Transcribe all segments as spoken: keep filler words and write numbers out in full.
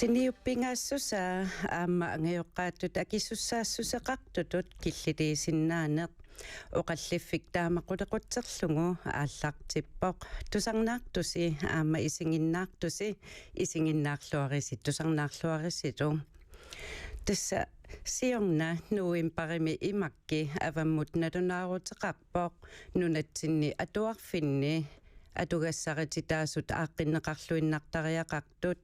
Siniuppingaassusaa aamma angajoqqaatut akisussaassuseqartutut killiliisinnaaneq. Oqalliffik taama qulequtserlugu aallartippoq: Tusarnaartusi aamma isiginnaartusi, isiginnaarluarisi tusarnaarluarisilu. Tassa siorna novembarimi imakki avammut nalunaaruteqarpoq nunatsinni atuarfinni atugassarititaasut aaqqinneqarluinnartariaqartut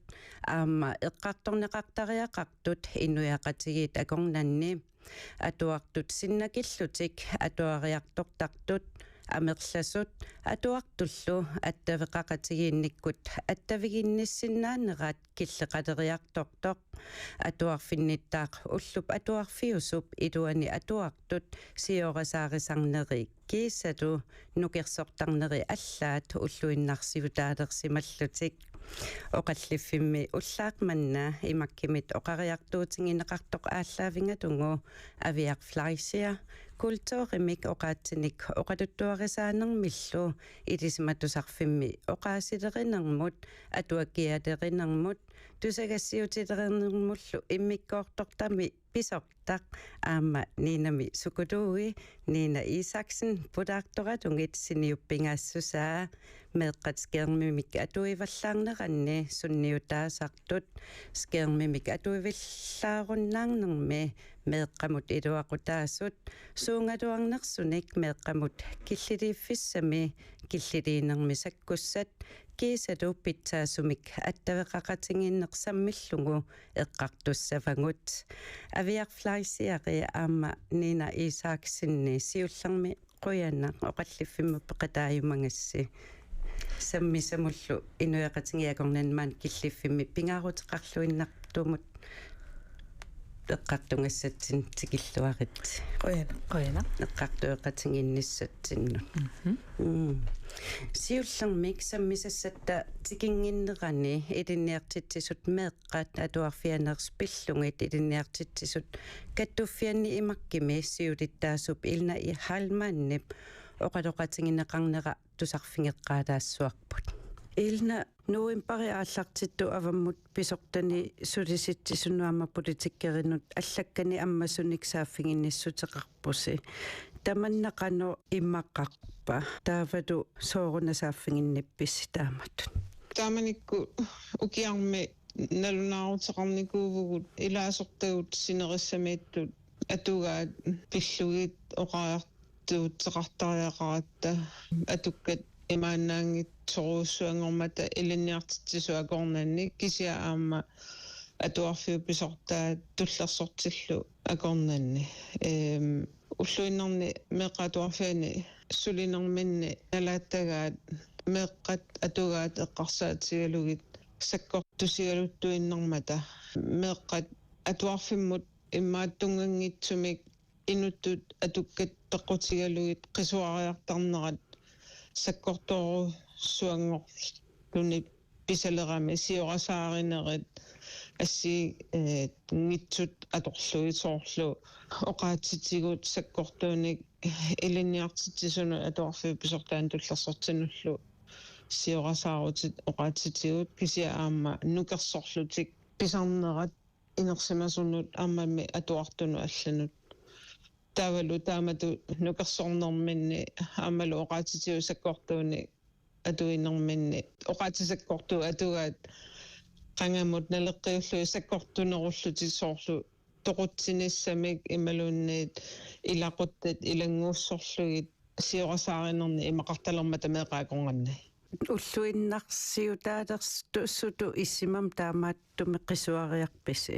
aamma eqqartorneqartariaqartut inuiaqatigiit akornanni. Atuartut sinnakillutik atuariartortartut amerlasut atuartullu attaveqaqatigiinnikkut attaviginnissinnaanerat killeqaleriartortoq. Atuarfinnittaaq ullup atuarfiusup iluani atuartut siorasaarisarneri kiisalu nukersortarneri allaat ulluinnarsiutaalersimallutik. Oqalliffimmi ullaaq manna imakkimit oqariartuutigineqartoq aallaavigalugu Aviaq Fleischer kulturimik oqaatsinik oqaluttuarisaanermillu Ilisimatusarfimmi oqaasilerinermut, atuakkialerinermut, tusagassiutilerinermullu immikkoortortami pisortaq aamma Ninami psykologi Nina Isaksen pulaartoralugit siniuppingaassusaa meeqqat skærmimik atuivallaarneranni sunniutaasartut, skærmimik atuivallaarunnaarnermi meeqqamut iluaqutaasut, suugaluarnersunik meeqqamut killiliiffissami killiliinermi sakkussat kiisalu pitsaasumik attaveqaqatigiinneq sammillugu eqqartussavagut. Aviaq Fleischeri aamma Nina Isaksenni siullermik qujanaq oqalliffimmi peqataajumagassi. Sammisamullu inuiaqatigiit akornanni maani killiffimmi pingaaruteqarluinnartumut eqqartugassatsinnik tikilluarit. Qujanaq. Qujanaq. Eqqartueqatigiinnissatsinnut. Mhm. Mm. Siullermik sammisassatta tikinnginnerani ilinniartitsisut meeqqat atuarfianeersut pillugit ilinniartitsisut kattuffianni imakkimi siulittaasup Elna Heilmannip oqaloqatigineqarnera tusarfigeqqaalaassuarput. Elna, novembari aallartittut avammut pisortani Sulisitsisut aamma politikerinut allakkani ammasunik saaffiginnissuteqarpusi. Tamanna qanoq imaqarpa? Taavalu sooruna saaffiginnippisi taamatut? Taamanikkut ukiarmi nalunaaruteqarnikuuvugut ilaasortagut sinerissamiittut atugaat pillugit oqariartuuteqartariaqaratta atukkat imaannaanngitsorujussuanngormata ilinniartitsisut akornanni kisianni aamma atuarfiup pisortaat tullersortillu akornanni. Ehm, ulluinnarni meeqqat atuarfianni sulinerminni nalaattagaat meeqqat atugaat eqqarsaatigalugit sakkortusigaluttuinnarmata meeqqat atuarfimmut imaattunnganngitsumik inuttut atukkat peqqutigalugit qisuariartarnerat sakkortoorujussuanngorluni pisalerami siorasaarinerit assi, eh, -nngitsut atorlugit soorlu oqaatsitigut sakkortuunik ilinniartitsisunut atuarfiup pisortaanut tullersortinullu siorasaarutit oqaatsitigut kisianni aamma nukersorlutik pisarnerat inersimasunut aammami atuartunut allanut. Taavalu taamatut nukersornerminni aammalu oqaatsitigut sakkortuunik atuinerminni oqaatsisakkortuut atugaat qangamut naleqqiullugit sakkortunerullutik soorlu toqutsinissamik imaluunniit ilaquttat ilannguussorlugit siorasaarinernik imaqartalermata meeqqat akornanni. Ulluinnarsiutaalertussutut isima taamaattumik qisuariarpisi?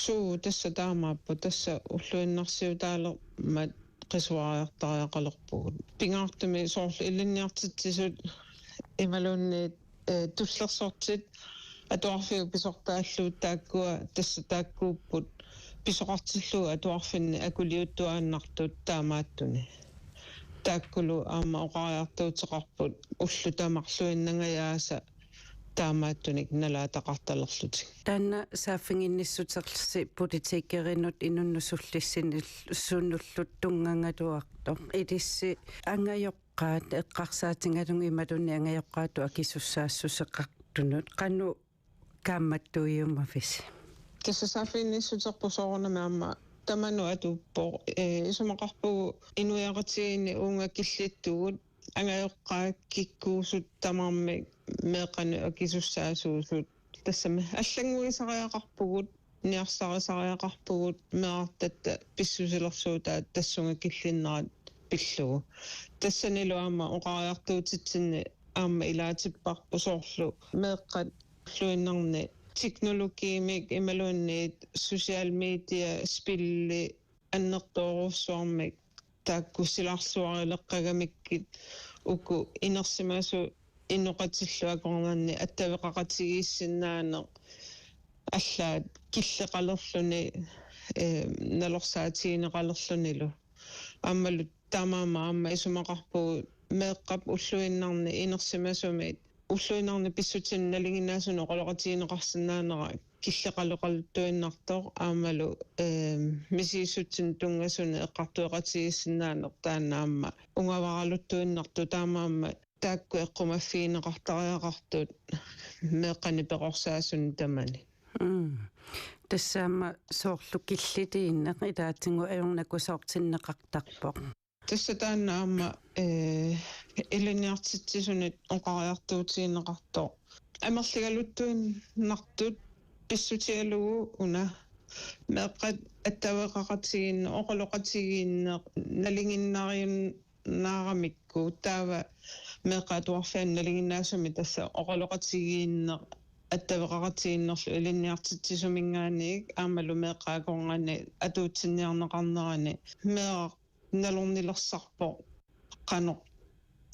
Suu, tassa taamaappoq, tassa ulluinnarsiutaalermat qisuariartariaqalerpugut. Pingaartumik soorlu ilinniartitsisut imaluunniit, eh, tullersortit atuarfiup pisortaallu taakkua tassa taakkuupput pisoqartillugu atuarfinni akuliuttuaannartut taamaattuni. Taakkulu aamma oqariartuuteqarput ullut tamarluinnangajaasa taamaattunik nalaataqartalerlutik. Taanna saaffiginnissutersi politikerinut inunnut sullissinillunnullu tunngagaluartoq. Ilissi angajoqqaat eqqarsaatigalugit imaluunniit angajoqqaatut akisussaassuseqartunut qanoq kaammattuiummavisi? Tassa saaffiginnissuterput soorunami aamma tamanut atuuppoq. Ee, isumaqarpugut inuiaqatigiinni uunga killittugut angajoqqaat kikkuusut tamarmik meeqqanut akisussaasuusut. Tassami allannguisariaqarpugut, niarsarisariaqarpugut, meerartatta pissusilersuutaat tassunga killinnerat pillugu. Tassanilu aamma oqariartuutitsinni aamma ilaatipparput soorlu meeqqat ulluinnarni teknologiimik imaluunniit social media, spilli, annertoorujussuarmik taakku silarsuarileqqagamikkit uku inersimasut inooqatillu akornanni attaveqaqatigiissinnaaneq allaat killeqalerluni, ee, nalorsaatigineqalerlunilu. Aammalu taamaammat aamma isumaqarpugut meeqqap ulluinnarni inersimasumit ulluinnarni pissutsit nalinginnaasumik oqaloqatigineqarsinnaanera killeqaleqaluttuinnartoq aammalu, ee, misigissutsinik tunngasunik eqqartueqatigiissinnaaneq taanna aamma ungavaraluttuinnartoq taamaammat taakku eqqumaffigineqartariaqartut meeqqani peqorsaasuni tamani. Mm. Tassa aamma soorlu killiliineq ilaatigut ajornakusoortinneqartarpoq. Tassa taanna aamma, ee, ilinniartitsisunit oqariartuutigineqartoq. Amerligaluttuinnartut pissutigalugu una meeqqat attaveqaqatigiinneq, oqaloqatigiinneq, nalinginnariunnaaramikku taava meeqqat atuarfianni nalinginnaasumik tassa oqaloqatigiinneq, attaveqaqatigiinnerlu ilinniartitsisuminngaanniit aammalu meeqqat akornanni atuutsinniarneqarnerani meeraq nalornilersarpoq qanoq,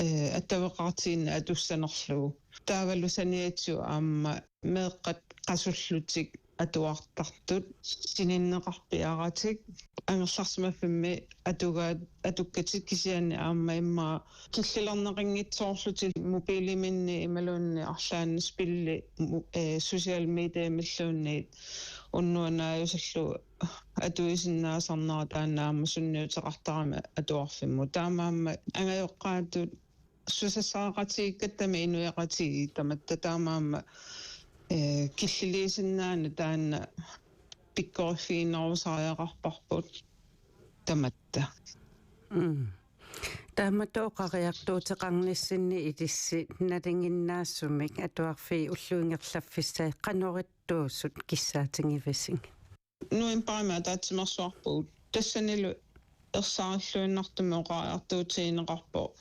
ee, attaveqaqatigiinneq atussanerlugu. Taavalu saniatigut aamma meeqqat qasullutik atuartartut, sininneqarpiaratik, angerlarsimaffimmi atugaat atukkatit kisianni aamma immaqa killilerneqanngitsoorlutik mobiiliminni imaluunniit arlaanni spilli, mu-, ee, social mediamilluunniit unnuap naajusallu atuisinnaasarnera taanna aamma sunniuteqartarami atuarfimmut. Taamaammat angajoqqaatut susassaqatigiikkatta aamma inuiaqatigiit tamatta taamaammat, ee, killiliisinnaaneq taanna pikkoriffiginerusariaqarparput tamatta. Mm. Taamatut oqariartuuteqarnissinni ilissi nalinginnaasumik atuarfiit ullup ingerlaffissai qanoq ittuusut kissaatigivisigit? Novembarimi ataatsimeersuarpugut. Tassanilu ersaarilluinnartumik oqariartuutigineqarpoq.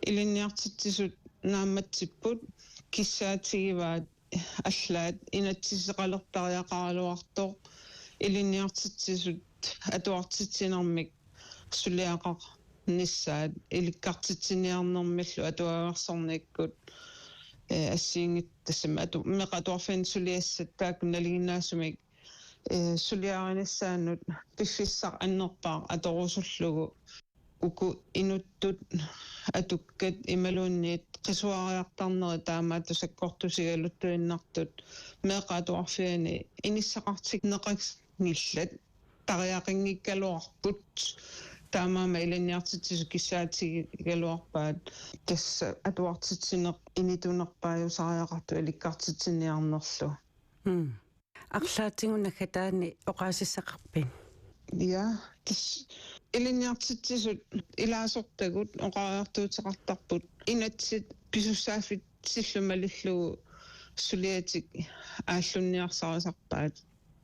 Ilinniartitsisut naammatsipput kissaatigivaat allaat inatsiseqalertariaqaraluartoq ilinniartitsisut atuartitsinermik suliaqarnissaat ilikkartitsiniarnermillu atuagarsornikkut, ee, assigiinngit-, tassami atu-, meeqqat atuarfianni suliassat taakku nalinginnaasumik, ee, suliarinissaannut piffissaq annerpaaq atorusullugu uku inuttut atukkat imaluunniit qisuariartarnerit taamaattoq sakkortusigaluttuinnartut meeqqat atuarfianni inissaqartinneqanngillat tariaqanngikkaluarput. Taamaammat ilinniartitsisut kissaatigigaluarpaat tassa atuartitsineq initunerpaajusariaqartoq ilikkartitsiniarnerlu. Mm. Arlaatigut naggataani oqaasissaqarpit? Ja, tassa ilinniartitsisut ilaasortagut oqariartuuteqartarput inatsit pisussaaffitillu malillugu suliatik aallunniarsarisarpaat.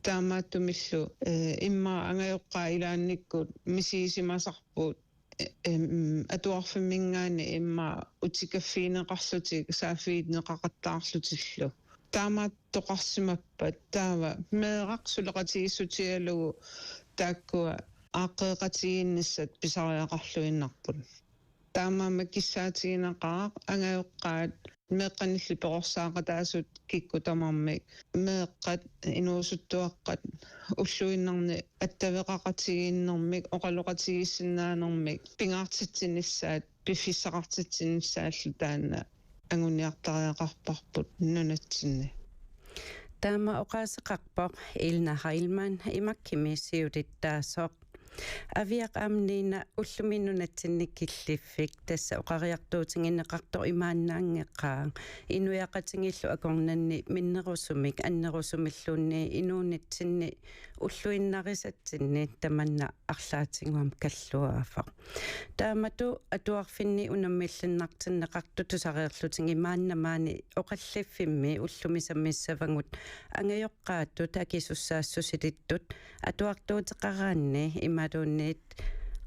Taamaattumillu, ee, immaqa angajoqqaat ilaannikkut misigisimasarput, ee, em, atuarfimminngaanniit immaqa utikaffigineqarlutik saaffigineqaqattaarlutillu. Taamaattoqarsimappat taava meeraq suleqatigiissutigalugu taakkua aaqqeeqatigiinnissat pisariaqarluinnarput. Taamaammat kissaatiginaqaaq angajoqqaat meeqqanillu peqorsaaqataasut kikkut tamarmik meeqqat inuusuttuaqqat ulluinnarni attaveqaqatigiinnermik oqaloqatigiissinnaanermik pingaartitsinissaat piffissaqartitsinissaallu taanna anguniartariaqarparput nunatsinni. Taama oqaaseqarpoq Elna Heilmann, imakkimi siulittaasoq. Aviaq aamma Nina, ullumi nunatsinni killiffik, tassa oqariartuutigineqartoq imaannaanngeqaaq: inuiaqatigiillu akornanni minnerusumik annerusumilluunniit inuunitsinni ulluinnarisatsinni tamanna arlaatigut aamma kalluaavoq. Taamatut atuarfinni unammillinnartinneqartut tusareerlutigit maanna maani oqalliffimmi ullumi sammissavagut angajoqqaatut akisussaassusilittut atuartuuteqaraanni imaluunniit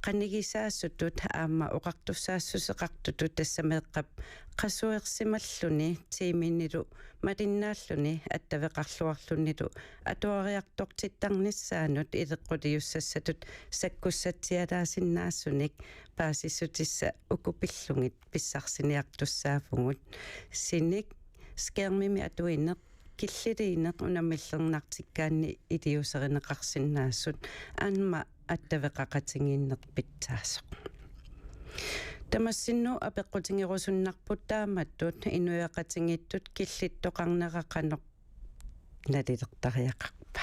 qanigisaasutut aamma oqartussaassuseqartutut, tassa meeqqap qasuersimalluni tiiminilu malinnaalluni attaveqarluarlunilu atuariartortittarnissaanut ileqquliussassatut sakkussatsialaasinnaasunik paasissutissat uku pillugit pissarsiniartussaavugut: sinik, skærmimi atuineq, killiliineq unammillernartikkaanni iliuuserineqarsinnaasut, aamma attaveqaqatigiinneq pitsaasoq. Tamassinnut apeqqutigerusunnarput taamatut: inuiaqatigiittut killittoqarnera qanoq nalilertariaqarpa?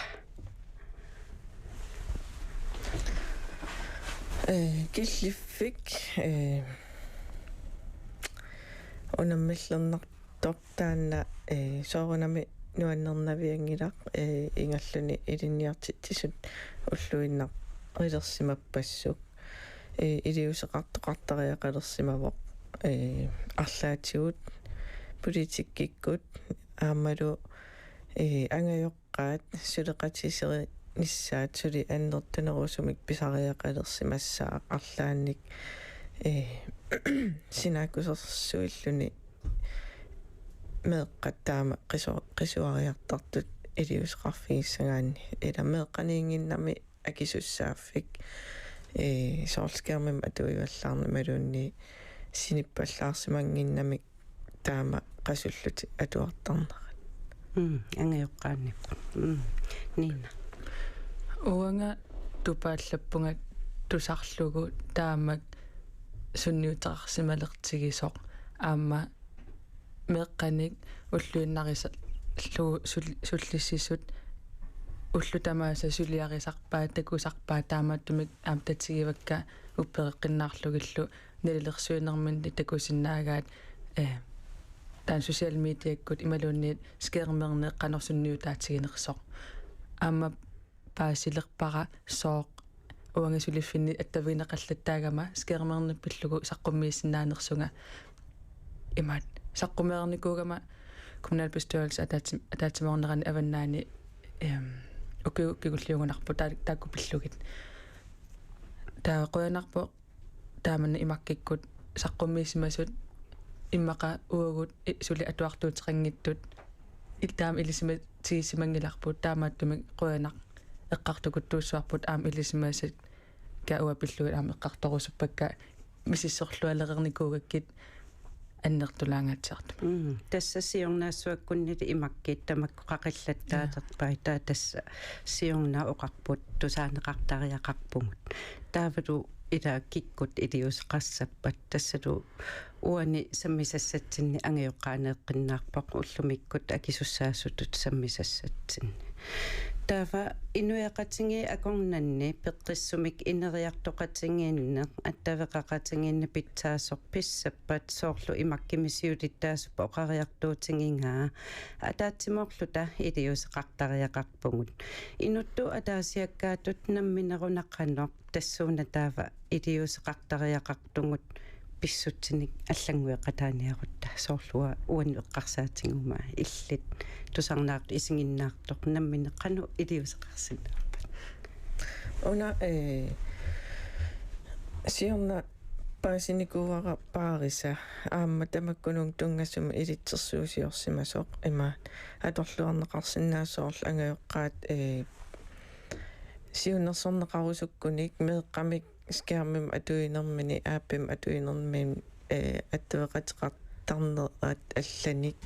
Ee, killiffik, ee, unammillernartoq taanna, ee, soorunami nuannernavianngilaq, ee, ingerluni ilinniartitsisut ulluinnarilersimappassuk, ee, iliuuseqartoqartariaqalersimavoq, ee, arlaatigut, politikkikkut aammalu, ee, angajoq- qaat suleqatiserinissaat suli annertunerusumik pisariaqalersimassaaq arlaannik, ee, sinaakkusersuilluni meeqqat taama qisu-, qisuariartartut iliuuseqarfigissagaanni, ila meeqqaniinnginnami akisussaaffik, ee, soorlu skærmimik atuivallaarneq imaluunniit sinippallaarsimannginnamik taama qasullutik atuartarnerat. Mm, angajoqqaanniippoq. Mm, Nina. Uanga tupaallappunga tusarlugu taamak sunniuteqarsimalertigisoq, aamma meeqqanik ulluinnarisallugu sul-, sullissisut ullut tamaasa suliarisarpaat, takusarpaat, taamaattumik aamma tatigivakka uppereqqinnaarlugillu nalilersuinerminni takusinnaagaat, eh, taanna social mediakkut imaluunniit skærmerneq qanoq sunniutaatiginersoq. Aamma paasilerpara sooq uanga suliffinni attavigineqallattaagama skærmerneq pillugu saqqummiissinnaanersunga. Imaat, saqqummereernikuugama kommunalbestyrelse ataatsi-, ataatsimoornerani avannaani, ehm, ukiu-, kingulliugunarpoq taa-, taakku pillugit. Taava qujanarpoq taamanna imakkikkut saqqummiissimasut, immaqa uagut i-, suli atuartuuteqanngitsut il-, taama ilisimatigisimanngilarput, taamaattumik qujanaq eqqartukuttuussuarput aamma ilisimasakka uanga pillugit aamma eqqartorusuppakka misissorlualereernikuugakkit annertulaangaatsiartumik. Mm, tassa siornaassuakkunnilu imakkit tamakku qaqillattaalerpai, taava tassa siorna oqarput tusaaneqartariaqarpugut. Taavalu ila kikkut iliuuseqassappat, tassalu uani sammisassatsinni angajoqqaaneeqqinnaarpoq ullumikkut akisussaasutut sammisassatsinni. Taava inuiaqatigiit akornanni peqqissumik ineriartoqatigiinneq, attaveqaqatigiinneq pitsaasoq pissappat soorlu imakkimi siulittaasup oqariartuutigigaa ataatsimoorluta iliuuseqartariaqarpugut. Inuttut ataasiakkaatut nammineruna qanoq tassuuna taava iliuuseqartariaqartugut pissutsinik allanngueqataaniarutta, soorlu uanga uannut eqqarsaatiguma illit tusarnaartut isiginnaartoq nammineq qanoq iliuuseqarsinnaarpat? Una, eh, siorna paasinikuuara paarisa aamma tamakkununnga tunngasumik ilitsersuusiorsimasoq, ima atorluarneqarsinnaasoq soorlu angajoqqaat, eh, siunnersorneqarusukkunik meeqqamik skærmimik atuinermini, appimik atuinermini, eh, attaveqateqartarnerat allanik,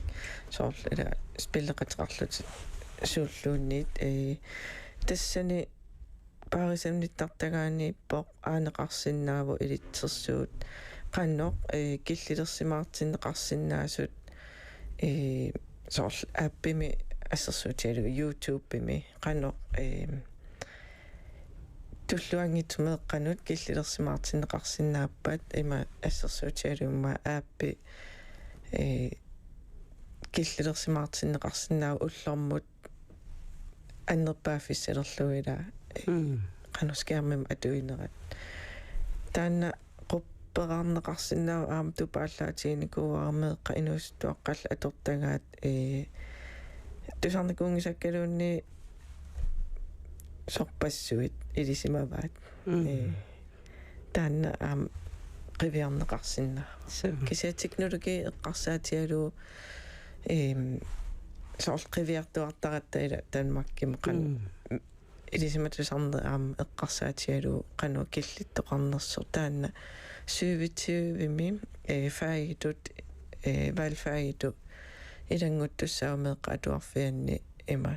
soorlu ila spilleqateqarlutik suulluunniit, eh, tassani paarisannittartagaaniippoq aaneqarsinnaavoq ilitsersuut qanoq, eh, killilersimaartinneqarsinnaasut, eh, soorlu appimi assersuutigalugu YouTubemi qanoq, eh, tulluanngitsumik meeqqanut killilersimaartinneqarsinnaappat ima assersuutigalugu aamma aappi, ee, killilersimaartinneqarsinnaavoq ullormut annerpaaffissalerlugu ilaa, ee, Mm. qanoq skærmimik atuinerat. Taanna qupperaarneqarsinnaavoq aamma tupaallaatiginikuuara meeqqat inuusuttuaqqallu atortagaat, ee, tusarnikuunngisakkaluunniit sorpassuit ilisimavaat. Mm. Ee, taanna aamma qiviarneqarsinnaavoq. Suu. Kisianni teknologi eqqarsaatigalugu, eem, soorlu qiviartuartaratta ila Danmarkimi qan-, Mm. ilisimatusarneq aamma eqqarsaatigalugu qanoq killittoqarnersoq taanna syvogtyvemi, ee, fagitut, ee, valgfagitut ilannguttussaavoq meeqqat atuarfianni ima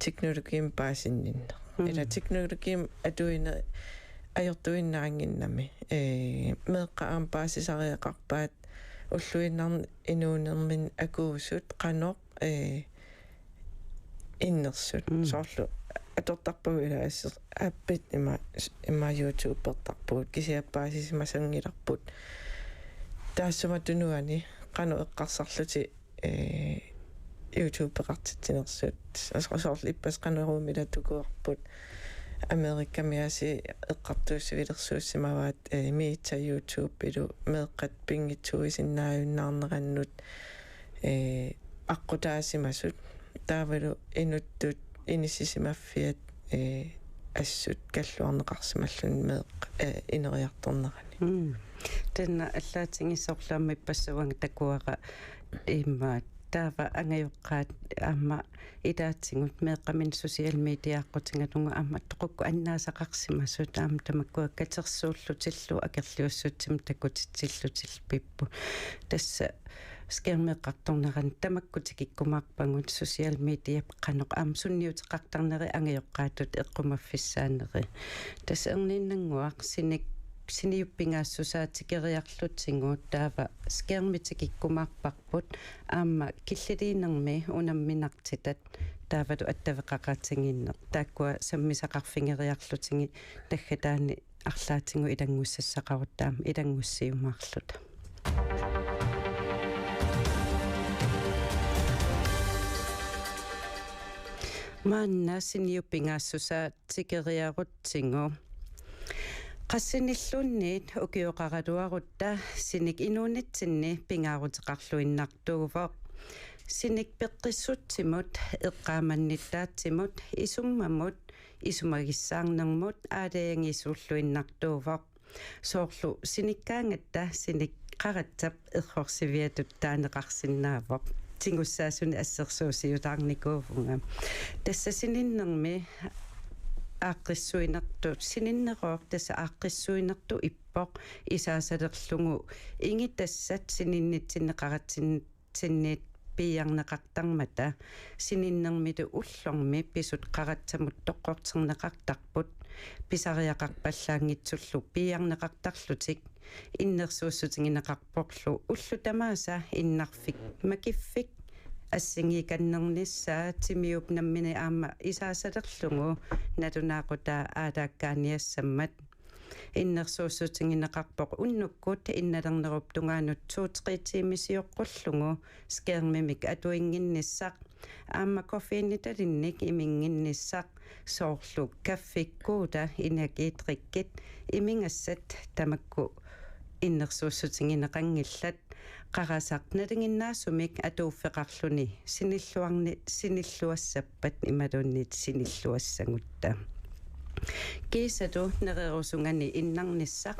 teknologiimik paasinninneq. Mm. Ila teknologiimik atuineq ajortuinnaannginnami. Ee, meeqqat aamma paasisariaqarpaat ulluinnarni inuunerminni akuusut qanoq, ee, innersut. Mm. Soorlu atortarpagut ila asser-, appit ima, ima YouTubertarpugut, kisianni paasisimasanngilarput. Taassuma tunuani qanoq eqqarsarlutik, ee, YouTubeqartitsinersut. Soor-, soorlu ippassaq qanoruumik ila tukuarput. Amerikamiaasiit eqqartuussivilersuussimavaat, ee, Meta YouTubelu meeqqat pinngitsuuisinnaajunnaarnerannut, ee, aqqutaasimasut. Taavalu inuttut inissisimaffiat, ee, assut kalluarneqarsimalluni meeqqat, ee, ineriartornerani. Mm. Taanna allaatigisarlu aamma ippassaq uanga takuara immaqa taava angajoqqaat aamma ilaatigut meeqqaminnik social media aqqutigalugu aamma toqukku annaasaqarsimasut aamma tamakkua katersuullutillu akerliussutsimik takutitsillutillu pipput. Tassa skærmeeqqartornerani tamakku tikikkumaarpagut social media qanoq aamma sunniuteqartarneri angajoqqaatut eqqumaffissaaneri. Tassa erniinnannguaq sinik-, siniup pingaassusaa tikeriarlutigu taava skærmi tikikkumaarparput aamma killiliinermi unamminartitat taavalu attaveqaqatigiinneq. Taakkua sammisaqarfigeriarlutigit taggataani arlaatigut ilanngussassaqarutta aamma ilanngussiumaarluta. Maanna siniup pingaassusaa tikeriarutsigu. Qassinilluunniit ukioqaraluarutta sinik inuunitsinni pingaaruteqarluinnartuuvoq. Sinik peqqissutsimut, eqqaamannittaatsimut, isummamut, isumagissaarnermut aalajangisuulluinnartuuvoq. Soorlu sinikkaangatta sinik qaratsap errorsiviatut taaneqarsinnaavoq. Tigussaasunik assersuusiulaarnikuuvunga. Tassa sininnermi aaqqissuinertut, sininnerooq tassa aaqqissuinertut ippoq isaasalerlugu igitassat sininnitsinni qaratsin- tsinniit piiarneqartarmata sininnermilu ullormi pisut qaratsamut toqqorterneqartarput pisariaqarpallaanngitsullu piiarneqartarlutik innersuussutigineqarporlu ullut tamaasa innarfik makiffik assigiikannernissaa timiup nammineq aamma isaasalerlugu nalunaaqutaa aalaakkaaniassammat. Innersuussutigineqarpoq unnukkut innalernerup tungaanut to-tre tiimit sioqqullugu skærmimik atuinnginnissaq. Aamma koffeinitalinnik iminnginnissaq soorlu kaffi, cola, energidrikkit imigassat tamakku innersuussutigineqanngillat. Qarasaq nalinginnaasumik atuuffeqarluni sinilluarni-, sinilluassappat imaluunniit sinilluassagutta. Kiisalu nererusunganik innarnissaq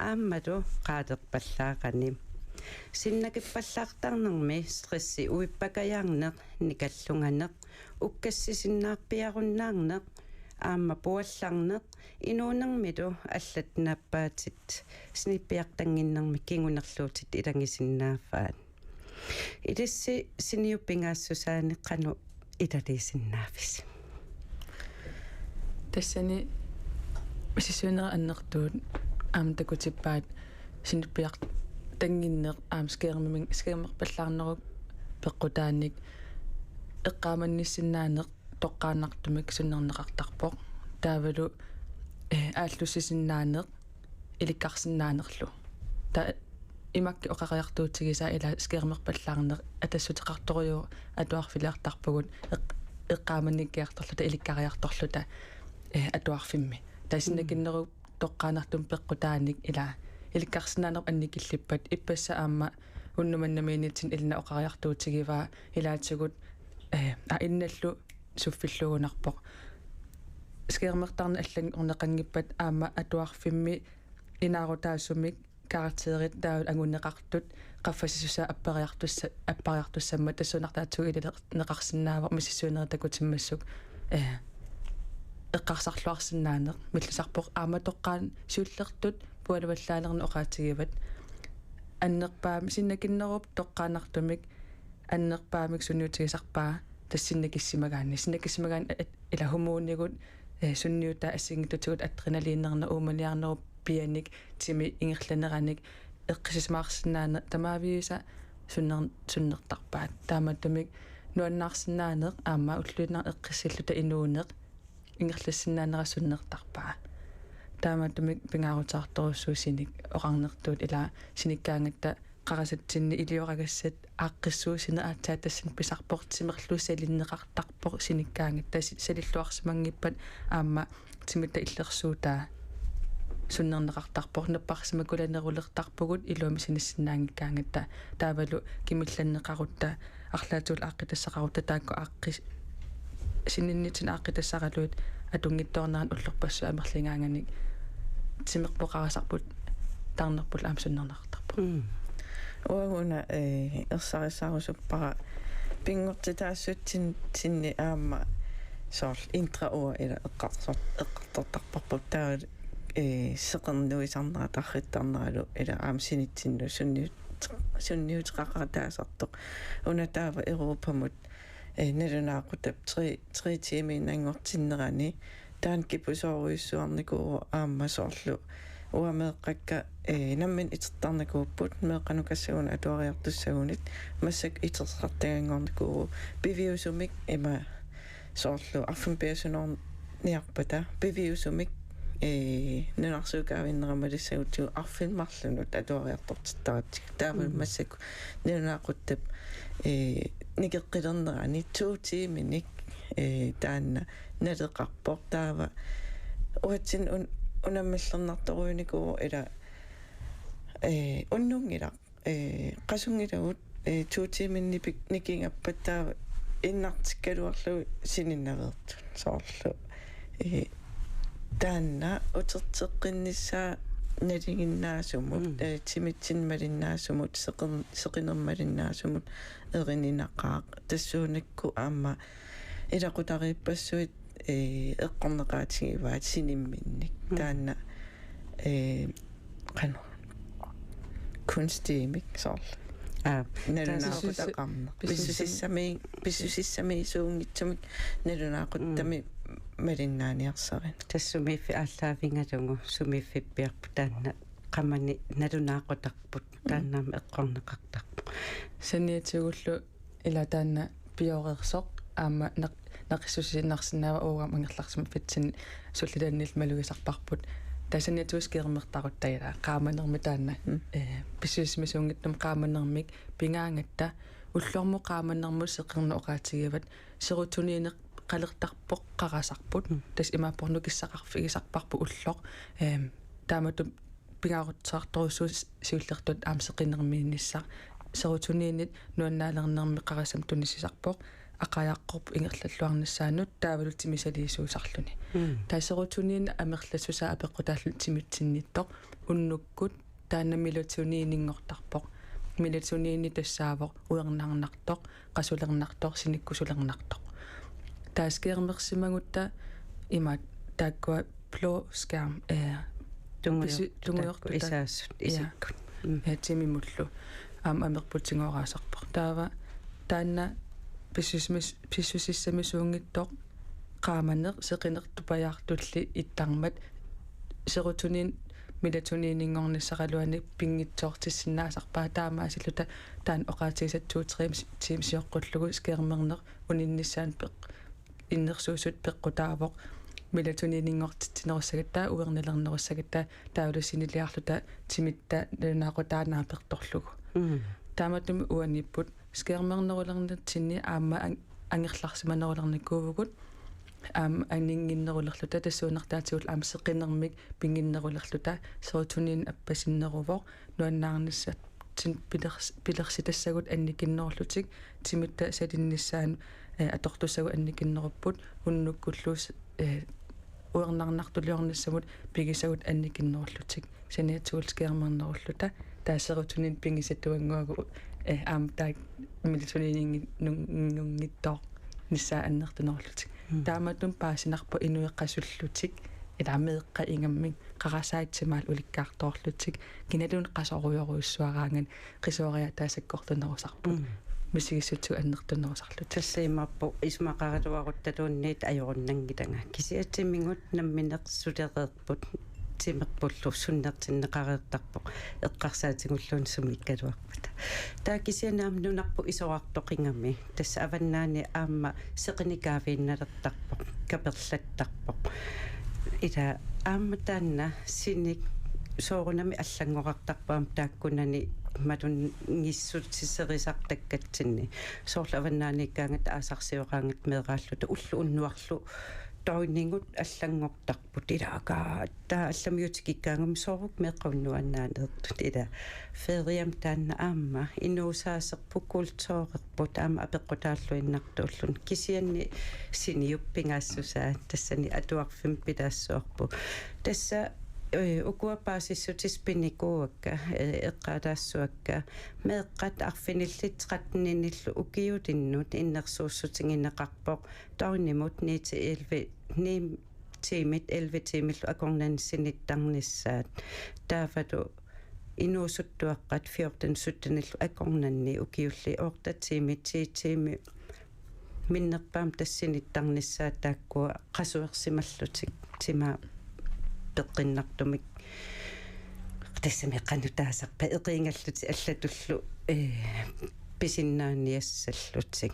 aammalu qaalerpallaarani. Sinnakippallaartarnermi stressi uippakajaarneq, nikallunganeq, ukkassisinnaarpiarunnaarneq, aamma puallarneq, inuunermilu allat naappaatit sinippiartannginnermik kingunerluutit ilagisinnaavaat. Ilissi siniup pingaassusaani qanoq ilaliisinnaavisi? Tassani misissuinerit annertuut aamma takutippaat sinippiartannginnera aamma skærmimi-, skærmerpallaarnerup peqqutaanik eqqaamannissinnaaneq toqqaannartumik sunnerneqartarpoq. Taavalu eh, aallussisinnaaneq ilikkarsinnaanerlu. Taava imakki oqariartuutigisaa ila skærmerpallaarneq atassuteqartorujuuvoq atuarfiliartarpugut eq-, eqqaamannikkiartorluta ilikkariartorluta, eh, atuarfimmi. Taava sinnakinnerup toqqaannartumik peqqutaanik ila ilikkarsinnaaneq annikillippat ippassaq aamma unnuk manna minutsinni ilinni oqariartuutigivaa ilaatigut, eh, aa innallu suffilluugunarpoq. Skærmertarneq allanngorneqanngippat aamma atuarfimmi inaarutaasumik karakterit taava anguneqartut qaffasissusaa appariartussa-, appariartussammat tassuunartaatigut ililerneqarsinnaavoq misissuinerit takutimmassuk, eh, eqqarsarluarsinnaaneq millisarpoq aamma toqqaannaq siullertut pualvallaalerneq oqaatigivat annerpaamik sinnakinnerup toqqaannartumik annerpaamik sunniutigisarpaa tassa sinnakissimagaanni. Sinnakissimagaanni, eh, ila hormonigut, eh, sunniutaa assigiinngitsutigut adrenalinerneq uumaniarnerup pianik timi ingerlaneranik eqqissisimaarsinnaaneq tamaviisa sunner-, sunnertarpaat. Taamaattumik nuannaarsinnaaneq aamma ulluinnarni eqqissilluta inuuneq ingerlassinnaanera sunnertarpaa. Taamaattumik pingaaruteqartorujussuuvoq sinik oqarnertuut ila sinikkaangatta qarasatsinni ilioragassat aaqqissuussineq aatsaat tassani pisarpoq timerlu salinneqartarpoq sinikkaangatta si-, salilluarsimanngippat aamma timitta illersuutaa sunnerneqartarpoq napparsimakulanerulertarpugut iluamik sinissinnaanngikkaangatta taavalu kimillanneqarutta arlaatigut aaqqitassaqarutta taakku aaqqis-, sininnitsinni aaqqitassaraluit atunngitsoornerani ullorpassuit amerligaanganik timerpoqarisarput taarnerpullu aamma sunnerneqartarpoq. Mm. Uagut una, eh, ersarissarusuppara pinngortitaassutsin-, -tsinni aamma soorlu intrauer ila eqqarsor-, eqqartortarparput taava, eh, seqernuisarnera tarrittarneralu ila aamma sinitsinnut sunniut-, sunniuteqaqataasartoq. Una taava Europamut, eh, nalunaaqutap tre, tre tiimiinnanngortinnerani taanna kipusoorujussuarnikuuvoq aamma soorlu uanga meeqqakka, eh, nammineq itertarnikuupput meeqqanukassagunik atuariartussagunik massakkut itersartaganngornikuuvoq piviusumik ima soorlu arfineq-pingasunngorniarpata piviusumik, eh, nunarsuup kaavinneranut malissagutsigu arfineq-marlunut atuariartortittaratsigu. Taava Mm. massakkut nalunaaquttap, eh, nikeqqilernerani to tiiminik, eh, taanna naleqarpoq. Taava uatsinnut un-, unammillernartorujunikuuvoq ila, eh, unnunngilaq, eh, qasunngilagut, eh, to tiiminni pik-, nikigappat taava innartikkaluarlugu sininnaveertut soorlu. Eh, taanna uterteqqinnissaa nalinginnaasumut, Mm. eh, timitsinnik malinnaasumut, seqin-, seqinermik malinnaasumut erininaqaaq. Tassuunakkut aamma ilaqutariippassuit, eh, eqqorneqaatigivaat sinimminnik. Mm. Taanna, eh, qanoq kunstimik soorlu. Aa, nalunaaquttaqarneq. Pissusissami-, pissusissamiisuunngitsumik nalunaaquttami Mm. malinnaaniarsarineq. Tassa sumiiffiit aallaavigalugu sumiiffippiarput taanna qamani nalunaaqutarput Mm. taanna aamma eqqorneqartarpoq. Saniatigullu ila taanna pioreersoq aamma naq-, naqissusiinnarsinnaavoq uagut aamma angerlarsimaffitsinni sullilannillu malugisarparput. Taava saniatigut skærmertarutta ila qaamanermik taanna, Mm. eh, pissusissamisuunngitsumik qaamanermik pigaangatta ullormut qaamanermut seqernup oqaatigivat serotonineqalertarpoq qarasarput. Mm. Tassa imaappoq nukissaqarfigisarparput ulloq. Ehm, taamatut pingaaruteqartorujussuuvoq siullertut aamma seqinermiinnissaq. Serotoninit nuannaalernermik qarassamut tunisisarpoq, aqajaqqorpoq ingerlalluarnissaanut taavalu timi saliisuusarluni. Mm. Taava serotonin amerlassusaa apeqqutaalluni timitsinnittoq unnukkut taanna melatonininngortarpoq. Melatonini tassaavoq uernarnartoq, qasulernartoq, sinikkusulernartoq. Taava skærmersimagutta imaat taakkua blå skærm, eh, Tungujortut pisu-, tungujortut taakku taak-, isaasut, ja, isikkut. Mm. Eh, timimullu. Aamma amerput tigooraasarpoq. Taava taanna pissusimis-, pissusissamisuunngitsoq qaamaneq seqinertupajaartulli ittarmat serotonin melatonininngornissaraluanik pinngitsoortissinnaasarpaa taamaasilluta taanna oqaatigisatta to-tre tiimit sioqqullugu skærmerneq uninnissaanut peq-, innersuussutut peqqutaavoq. melatoninngortitsinerussagatta, uernilernerussagatta, taavalu siniliarluta timitta nalunaaqutaanik naapertorlugu. Mm. Taamaattumik uaniipput skærmernerulernitsinni aamma an-, angerlarsimanerulernikuuvugut, aamma anninnginnerulerluta, tassuunartaatigut aamma seqinermik pinnginnerulerluta, serotonin appasinneruvoq, nuannaarnissatsinnik pilers-, pilersitassagut annikinnerullutik, timitta salinnissaanut, eh, atortussagut annikinnerupput, unnukkullu s-, eh, uernarnartuliornissamut pigisagut annikinnerullutik. Saniatigut skærmernerulluta, taava serotonin pigisatuannguagut, eh, aamma taakku melatoninngin-, nun-, nunngitsoornissaat annertunerullutik. Mm. Taamaattumik paasinarpoq inuit qasullutik, ilaa meeqqat ingammik, qarasaat timaat ulikkaartoorlutik, kinaluunniit qasorujorujussuaraangat qisuariaataassakkortunerusarput. Mm. Misigissutsigut annertunerusarlutik. Tassa imaappoq isumaqaraluaruttaluunniit ajorunnanngilanga. Kisianni timigut nammineq sulereerput, timerpullu sunnertinneqareertarpoq, eqqarsaatigulluunniit sumiikkaluarpata. Taava kisianni aamma nunarput isorartoqigami. Tassa avannaani aamma seqineq kaaviinnalertarpoq, kaperlattarpoq. Ilaa aamma taanna sinik soorunami allanngorartarpoq aamma taakkunani malunngissutisserisartakkatsinni. Soorlu avannaaniikkaangatta aasarsioraangatta meeraalluta ulloq unnuarlu døgnigut allanngortarput. Ilaa aamma taava allamiut tikikkaangamik soorlu meeqqat unnuaannaaneersut. Ilaa feriami taanna aamma inuusaaserput, kulturerput aamma apeqqutaalluinnartuulluni. Kisianni siniup pingaassusaa tassani atuarfimmi pilaassuarput. Tassa, eh, ukua paasissutissat pinikuuakka, eh, eqqaalaassuakka. Meeqqat arfinillit tretten-inillu ukiulinnut innersuussutigineqarpoq døgnimut ni til elleve, ni tiimit elleve tiimillu akornanni sinittarnissaat. Taavalu inuusuttuaqqat fjorten sytten-illu akornanni ukiulli otte tiimit ti tiimit minnerpaamik tassa sinittarnissaat, taakkua qasuersimallutik timaa peqqinnartumik. Tassami qanoq taasarpaat, eqiingallutik allatullu, eh, pisinnaaniassallutik.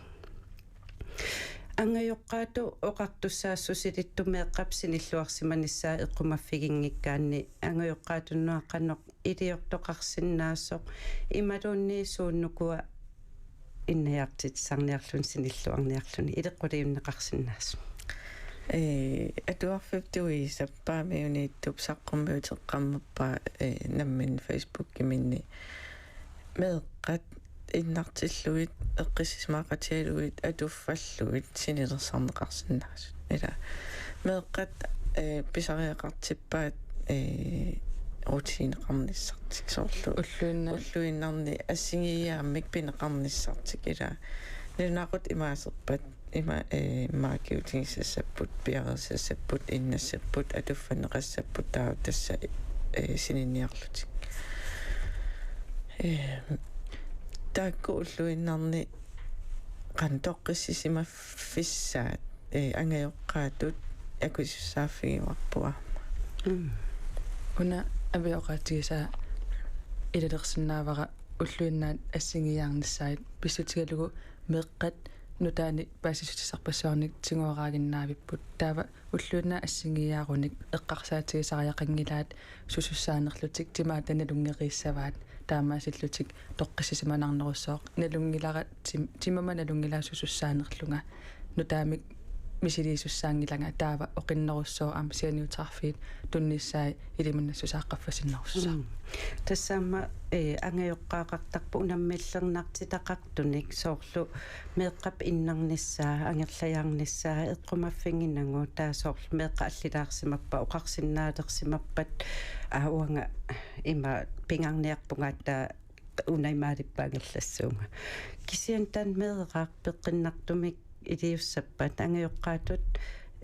Angajoqqaatut oqartussaassusilittut meeqqap sinilluarsimanissaa eqqumaffiginngikkaanni angajoqqaatunut qanoq iliortoqarsinnaasoq imaluunniit suunnukua innajaartitsisarniarluni sinilluarniarluni ileqquliunneqarsinnaasoq. Ee, atuarfip tuiisap Paamiuniittup saqqummiuteqqammerpaa, ee, nammineq Facebookiminni meeqqat innartillugit, eqqissisimaaqatigalugit, atuffallugit sinilersarneqarsinnaasut. Ilaa, meeqqat, ee, pisariaqartippaat, ee, rutiineqarnissartik soorlu. Ulluinna-, ulluinnarni assigiiaammik pineqarnissartik, ilaa. Nalunaaqutaq imaaserpat, ima, ee, maakiutigisassapput, piareersassapput, innassapput, atuffanneqassapput, taava tassa, ee, sininiarlutik. Ee, taakku ulluinnarni qanoq toqqissisimaffissaat, ee, angajoqqaatut akusussaaffigivarput aamma. Mm. Una aviooqaatigisaa ilalersinnaavara ulluinnaat assigiiaarnissaat pissutigalugu meeqqat nutaanik paasissutissarpassuarnik tigoraaginnaavipput. Taava ulluinnaat assigiiaarunik eqqarsaatigisariaqanngilaat susussaanerlutik, timaata nalunngeriissavaat, taamaasillutik toqqissisimanarnerussooq, nalunngilara tim-, timama nalunngilara susussaanerlunga, nutaamik misiliisussaanngilanga, taava oqinnerussooq aamma sianiuteqarfiit tunnissaat ilimanassusaa qaffasinnerussaaq. Mm. Tassa aamma, ee, angajoqqaaqartarpoq unammillernartitaqartunik, soorlu meeqqap innarnissaa, angerlajaarnissaa eqqumaffiginagu, taava soorlu meeqqat allilaarsimappat, oqarsinnaalersimappat, aa, uanga ima pingaarniarpunga, taava una imaalippara angerlassuunga. Kisianni taanna meeraq peqqinnartumik iliussappat angajoqqaatut,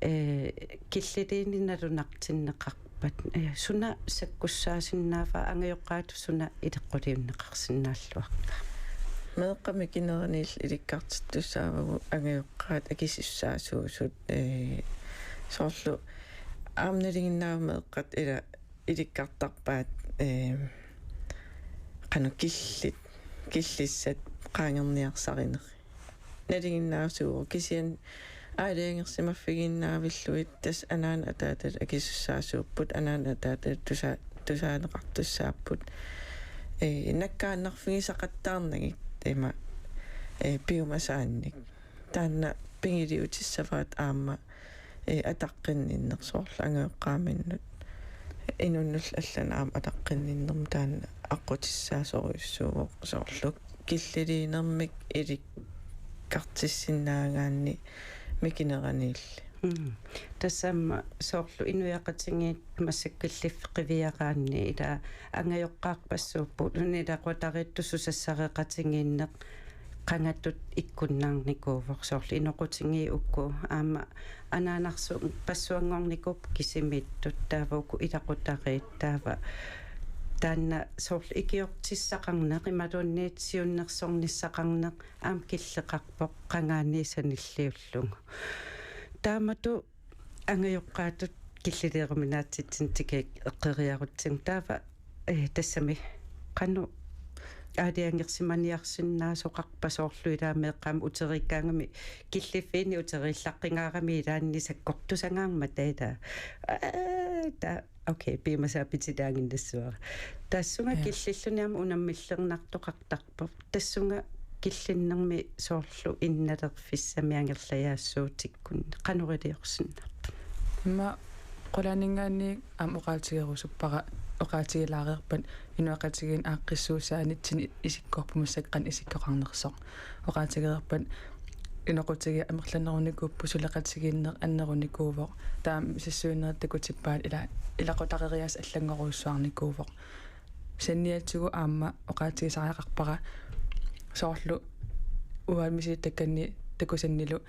ee, killiliineq nalunartinneqarpat, ee, suna sakkussaasinnaava, angajoqqaatut suna ileqquliunneqarsinnaalluarpa? Meeqqat mikineraniillu ilikkartittussaavagut angajoqqaat akisussaasuusut, ee, soorlu aamma nalinginnaavoq meeqqat ila ilikkartarpaat, ee, qanoq killit, killissat qaangerniarsarineq. Nalinginnaasuuvoq, kisianni aalajangersimaffigiinnaavillugit, tassa anaanat ataatat akisussaasuupput, anaanat ataatat tusa-, tusaaneqartussaapput. Ee, nakkaannarfigisaqattaarnagit ima, ee, piumasaannik. Taanna pigiliutissavaat aamma, ee, ataqqinninneq soorlu angajoqqaaminnut. Inunnullu allanut aamma ataqqinninnermut taanna aqqutissaasorujussuuvoq soorlu killiliinermik ilikkartissinnaagaanni mikineraniilli. Mm. Tassami soorlu inuiaqatigiit massakkut killiffik qiviaraanni ila angajoqqaarpassuupput, una ilaqutariittut susassareqatigiinneq qangatut ikkunnaarnikuuvoq, soorlu inoqutigiit uku aamma anaanarsu-, passuanngornikuupput kisimiittut, taava uku ilaqutariit, taava taanna soorlu ikiortissaqarneq imaluunniit siunnersornissaqarneq aamma killeqarpoq qangaaniit sanilliullugu. Taamatut angajoqqaatut killiliiruminaatsitsinnik tikeqqeriarutsigu taava, ee, tassami qanoq aalajangersimaniarsinnaasoqarpa soorlu ilaa meeqqat aamma uteriikkaangamik killiffiini uteriillaqqingaarami ilaanni sakkortusangaarmata ilaa. Aa, ta-, okay, piumasaapitilaanginnassavara. Tassunga Ja. killilluni aamma unammillernartoqartarpoq. Tassunga killinnermi soorlu innalerfissami angerlajaassuutikkunni qanoq iliorsinnarpa? Immaqa qulaaningaanniit aamma oqaatigerusuppara, oqaatigilaareerpat inuiaqatigiinni aaqqissuussaanitsinni isikkoorpoq massakkut qanoq isikkoqarnersoq. Oqaatigereerpat inoqutigiit amerlanerunikuupput, suleqatigiinneq annerunikuuvoq. Taava misissuinerit takutippaat ila-, ilaqutariiaat allanngorujussuarnikuuvoq. Saniatigut aamma oqaatigisariaqarpara soorlu uanga misilittakkani takusannilu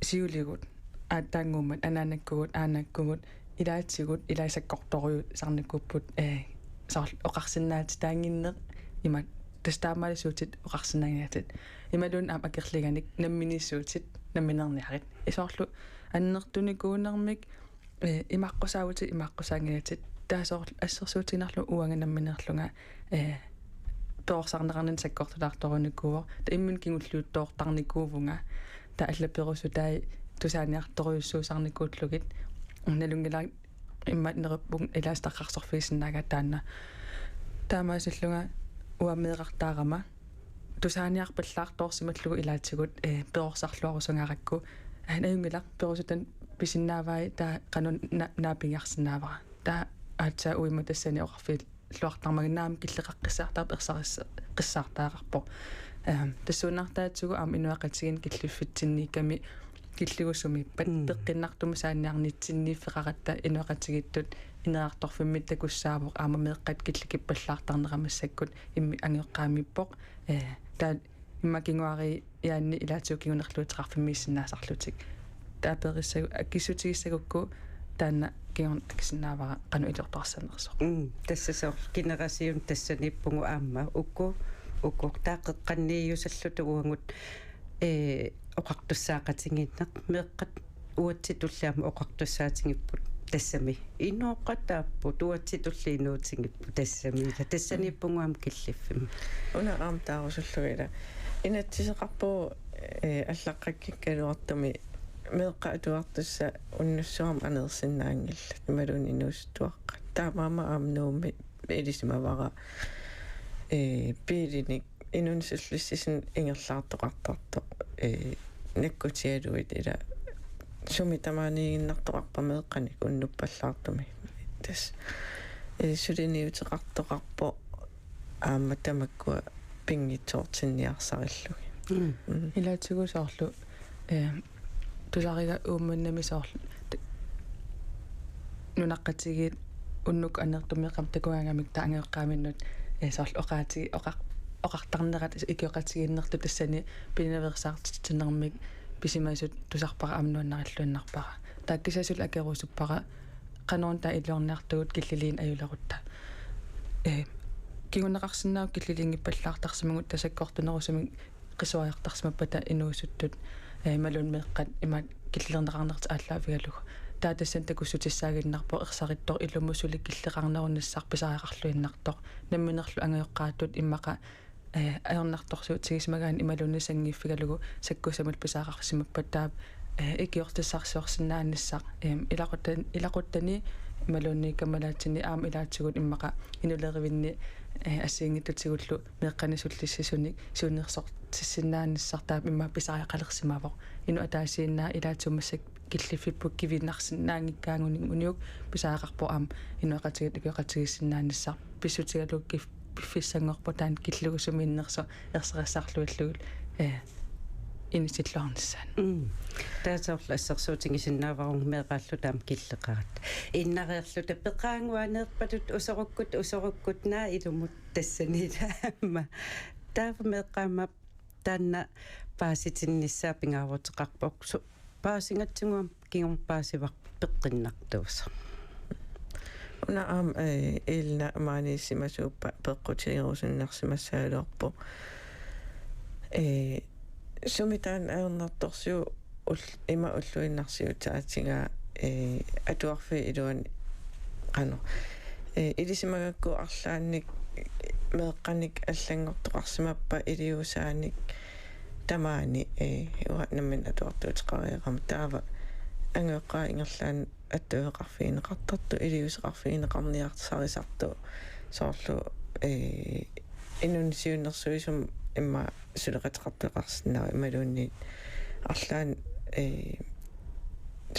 siuligut, aatsaannguummat, anaanakkugut, aanakkugut, ilaatigut, ilaa sakkortoorujussuarnikuupput, ee, soorlu oqarsinnaatitaannginneq ima tassa taamaalisuutit oqarsinnaanngilatit. Imaluunniit aamma akerlianik nammineersuutit, nammineerniarit. Ee, soorlu annertunikuunermik, ee, imaaqqusaarputit, imaaqqusaanngilatit. Taava soorlu assersuutigiinnarlugu uanga nammineerlunga, ee, perorsarneqarninni sakkortulaartorunikuuvoq. Taava imminut kingulliuttoortarnikuuvunga. Taava allat perusutai tusaaniartorujussuusarnikuullugit. Nalunngilara immaqa neriuppunga ilaasa eqqarsarfigisinnaagaat taanna. Taamaasillunga uanga meerartaarama tusaaniarpallaartoorsimallugu ilaatigut, ee, perorsarluarusungaarakku. Aa, najunngilaq, perusutani pisinnaavai, taava qanoq na-, naapigiarsinnaavara. Taava aatsaat uima tassani oqarfigilluartarmagit naamik killeqaqqissaartarpoq, ersaris-, qissaartariaqarpoq. Ehm, tassuunartaatigut aamma inuiaqatigiinni killiffitsinniikkami killigut sumiippat Mm. peqqinnartumik saanniarnitsinniiffeqaratta inuiaqatigiittut ineriartorfimmi takussaavoq aamma meeqqat killikippallaartarnerat massakkut immi-, angajoqqaamiippoq. Ee, taava immaqa kinguaariiaanni ilaatigut kingunerluuteqarfimmiissinnaasarlutik. Taava perissagu-, akissutigissagukku taanna kingorna akisinnaavara qanoq iliortoqarsimanersoq. Mm, tassa soorlu generation tassaniippugut aamma uku, uku taava qeqqanniiusalluta uagut, ee, oqartussaaqatigiinneq meeqqat uatsitulli aamma oqartussaatigipput tassami. Inooqataapput uatsitulli inuutigipput tassami. Ila tassaniippugut aamma killiffimmi. Una aamma taarusullugit ila. Inatsiseqarpugut, ee, allaqqakkikkaluartumik meeqqat atuartussat unnussuarmik aneersinnaanngillat. Imaluunniit inuusuttuaqqat. Taamaammat aamma Nuummi ilisimavara, ee, biilinik inunnik sullissisunik ingerlaartoqartartoq, ee, nakkutigalugit ila sumi tamaaniiginnartoqarpa meeqqanik unnuppallaartumik. Tassa, ee, suliniuteqartoqarpoq aamma tamakkua pinngitsoortinniarsarillugit. Mm. Mm. Ilaatigut soorlu, ee, tusariga Uummannami soorlu t-, nunaqqatigiit unnukkut annertuumik aamma takugaangamik taava angajoqqaaminnut, ee, soorlu oqaati-, oqar-, oqartarnerat ikioqatigiinnertut tassani pinaveersaartitsinermik pisimasut tusarpara aamma nuannarilluinnarpara. Taava kisianni suli akerusuppara qanoq taava iluarniartugut killiliineq ajulerutta. Ee, kinguneqarsinnaavoq killiliinngippallaartarsimagut taava sakkortunerusumik qisuariartarsimappata inuusuttut, ee, imaluunniit meeqqat imaat killilerneqarnertik aallaavigalugu. Taava tassani takussutissaaginnarpoq ersarittoq ilumut suli killeqarnerunissaq pisariaqarluinnartoq. Namminerlu angajoqqaatut immaqa, ee, ajornartorsiutigisimagaanni imaluunniit sanngiiffigalugu sakkussamillu pisariaqarsimappata taava eh, ikiortissarsiorsinnaanissaq, em, ilaquttan-, ilaquttani imaluunniit kammalaatini aamma ilaatigut immaqa inulerivinni, eh, assigiinngitsutigullu meeqqanik sullissisunik siunnersortissinnaanissaq taava immaqa pisariaqalersimavoq. Inuk ataasiinnaq ilaatigut massakkut killiffipput kiviinnarsinnaanngikkaangunik uniuk pisariaqarpoq aamma inoqatigiit ukioqatigiissinnaanissaq pissutigalugu kif-, piffissanngorpoq taanna killigu sumiinnersoq erserissarluillugu, eh, inissilluarnissaanut. Mm. Taava soorlu assersuutigisinnaavarput meeraalluta aamma killeqaratta. Innariarluta peqaannguaneerpatut usorukkut, usorukkut naa ilumut tassanilu aamma. Taava meeqqat aamma taanna paasitinnissaa pingaaruteqarpoq. Su-, paasigatsigu aamma kingorna paasivarput peqqinnartuusoq. Una aamma, eh, Elna maaniissimasuuppat peqqutigerusunnarsimassagaluarpoq. Eh, sumi taanna ajornartorsiut ul-, ima ulluinnarsiutaatigaa, eh, atuarfiit iluanni qanoq. Eh, ilisimagakku arlaannik meeqqanik allanngortoqarsimappat iliuusaanik tamaani, eh, uanga nammineq atuartuuteqariarama taava angajoqqaat ingerlaannaq attueqarfigineqartartut, iliuuseqarfigineqarniarsarisartut soorlu, eh, inunnut siunnersuisumut immaqa suleqateqartoqarsinnaavoq imaluunniit arlaannik, eh,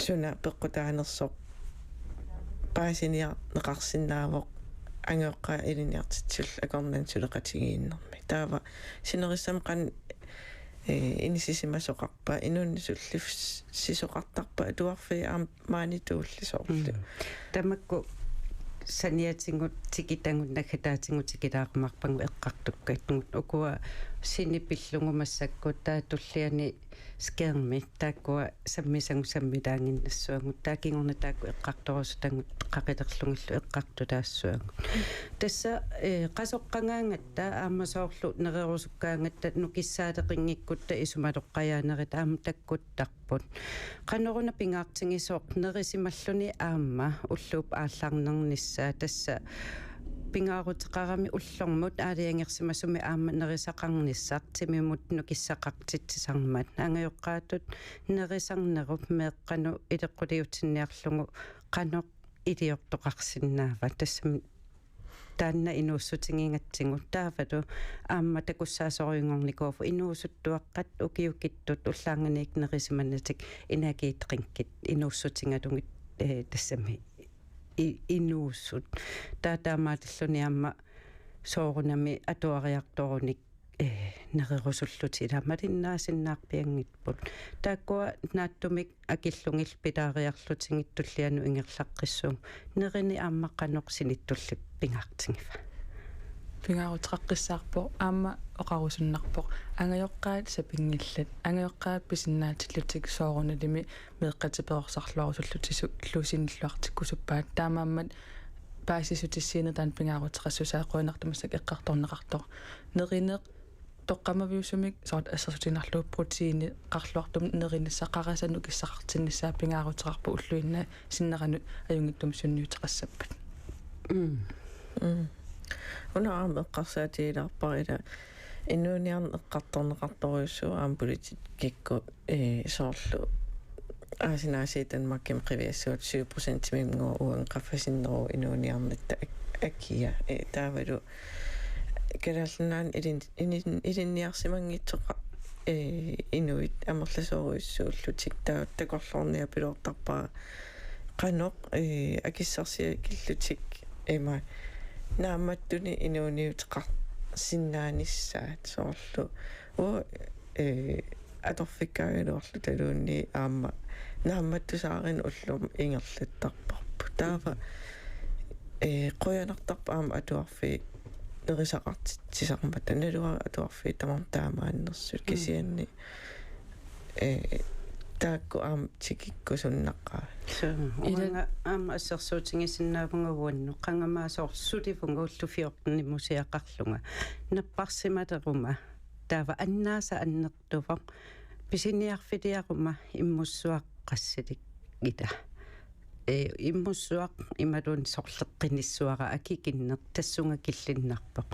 suna peqqutaanersoq paasiniarneqarsinnaavoq angajoqqaat ilinniartitsisullu akornanni suleqatigiinnermi. Taava sinerissami qanoq, eh, inissisimasoqarpa, inunnut sullissisoqartarpa atuarfiit aamma maani tuullisoorlu. Mm. Tamakku saniatigut tikitagut naggataatigut tikilaarumaarpagut eqqartukkagut. Ukua sinit pillugu massakkut taava tulliani skærmi taakkua sammisagut sammilaaginnassavagut. Taava kingorna taakku eqqartorusutagut qaqilerlugillu eqqartutaassavagut. Tassa, eh, qasoqqagaangatta aamma soorlu nererusukkaangatta nukissaaleqinngikkutta isumaloqqajaanerit aamma takkuttarput. Qanoruna pingaartigisoq nerisimalluni aamma ulluup aallarnernissaa tassa pingaaruteqarami ullormut aalajangersimasumi aamma nerisaqarnissaq timimut nukissaqartitsisarmat angajoqqaatut nerisarnerup meeqqanut ileqquliutinniarlugu qanoq iliortoqarsinnaava tassami taanna inuussutigigatsigu taavalu aamma takussaasorujunngornikuuvoq inuusuttuaqqat ukiukittut ullaarnganiit nerisimanatik energiidrinkit inuussutigalugit, eh, tassami i-, inuussut. Taava taamaalilluni aamma soorunami atuariartorunik, eh, nererusullutik ilaa malinnaasinnaarpianngitput. Taakkua naatsumik akillugillu pilaariarlutigit tullianut ingerlaqqissuugut. Nerineq aamma qanoq sinittulli pingaartigiva? Pingaaruteqaqqissaarpoq aamma oqarusunnarpoq. Angajoqqaat sapinngillat. Angajoqqaat pisinnaatillutik soorunalimi meeqqat perorsarluarusullutik su-, -llu sinilluartikkusuppaat. Taamaammat paasissutissiineq taanna pingaaruteqassusaa qujanartumik massakkut eqqartorneqartoq. Nerineq toqqammaviusumik soorlu assersuutigiinnarlugu proteini qarluartumik nerinissaq qarasanik nukissaqartinnissaa pingaaruteqarpoq ulluinnarni sinneranut ajunngitsumik sunniuteqassappat. Mm. Mm. Una aamma eqqarsaatigilaarpara ila inuuniarneq eqqartorneqartorujussuuvoq aamma politikkikkut, eh, soorlu aasinaasiit Danmarkimi qiviassagaat syv procentimik uanga qaffasinneruvoq inuuniarnatta ak-, akia. Eh, taavalu Kalaallit Nunaanni ilin-, ilin-, ilinniarsimanngitsoq, eh, inuit amerlasoorujussuullutik taava takorloorniapiloortarpara qanoq, eh, akissarsiakillutik ima naammattunik inuuniuteqarsinnaanissaat soorlu. Uagut, eh, atorfikkaagaluarlutaluunniit aamma naammattusaarineq ullormut ingerlattarparput. Taava, eh, qujanartarpoq aamma atuarfiit nerisaqartitsisarmata. Naluara atuarfiit tamarmik taamaannersut. Mm. Kisianni, eh, taakku aamma tikikkusunnaqaat. Suu, ila- uanga aamma assersuutigisinnaavunga uannut. Qangami soorlu sulivugut ullut fjortenimusiaqarlunga. Napparsimaleruma. Taava annaasaq annertuvoq. Pisiniarfiliaruma immussuaq qassilik ila. Eh, immussuaq imaluunniit sorleqqinissuara akikinneq tassunga killinnarpoq.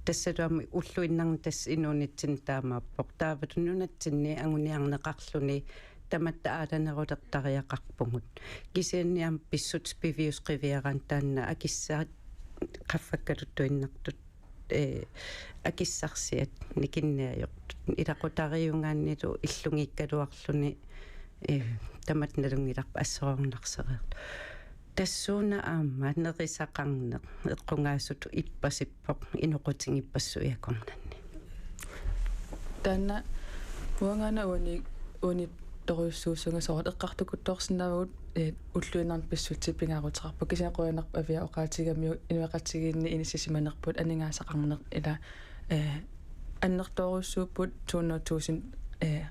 Tassalu aamma ulluinnarni tassa inuunitsinni taamaappoq. Taavalu nunatsinni anguniarneqarluni tamatta aalanerulertariaqarpugut. Kisianni aamma pissutsit piviusut qiviaraanni taanna akissaat qaffakkaluttuinnartut, ee, akissarsiat nikinneq ajortut. Ilaqutariinngaanniillu illugiikkaluarluni, ee, tamatta nalunngilarput assorornarsereerluni. Tassuuna aamma nerisaqarneq eqqugaasutut ippasippoq inoqutigippassuit akornanni. Taanna uangaana uani-, uanittorujussuussunga soorlu eqqartukuttoorsinnaavagut, ee, ulluinnarni pissutsit pingaaruteqarput. Kisianni qujanarpoq Avia oqaatigigamiuk inuiaqatigiinni inissisimanerput aningaasaqarneq ila, ee, annertoorujussuupput to hundrede tusind, ee,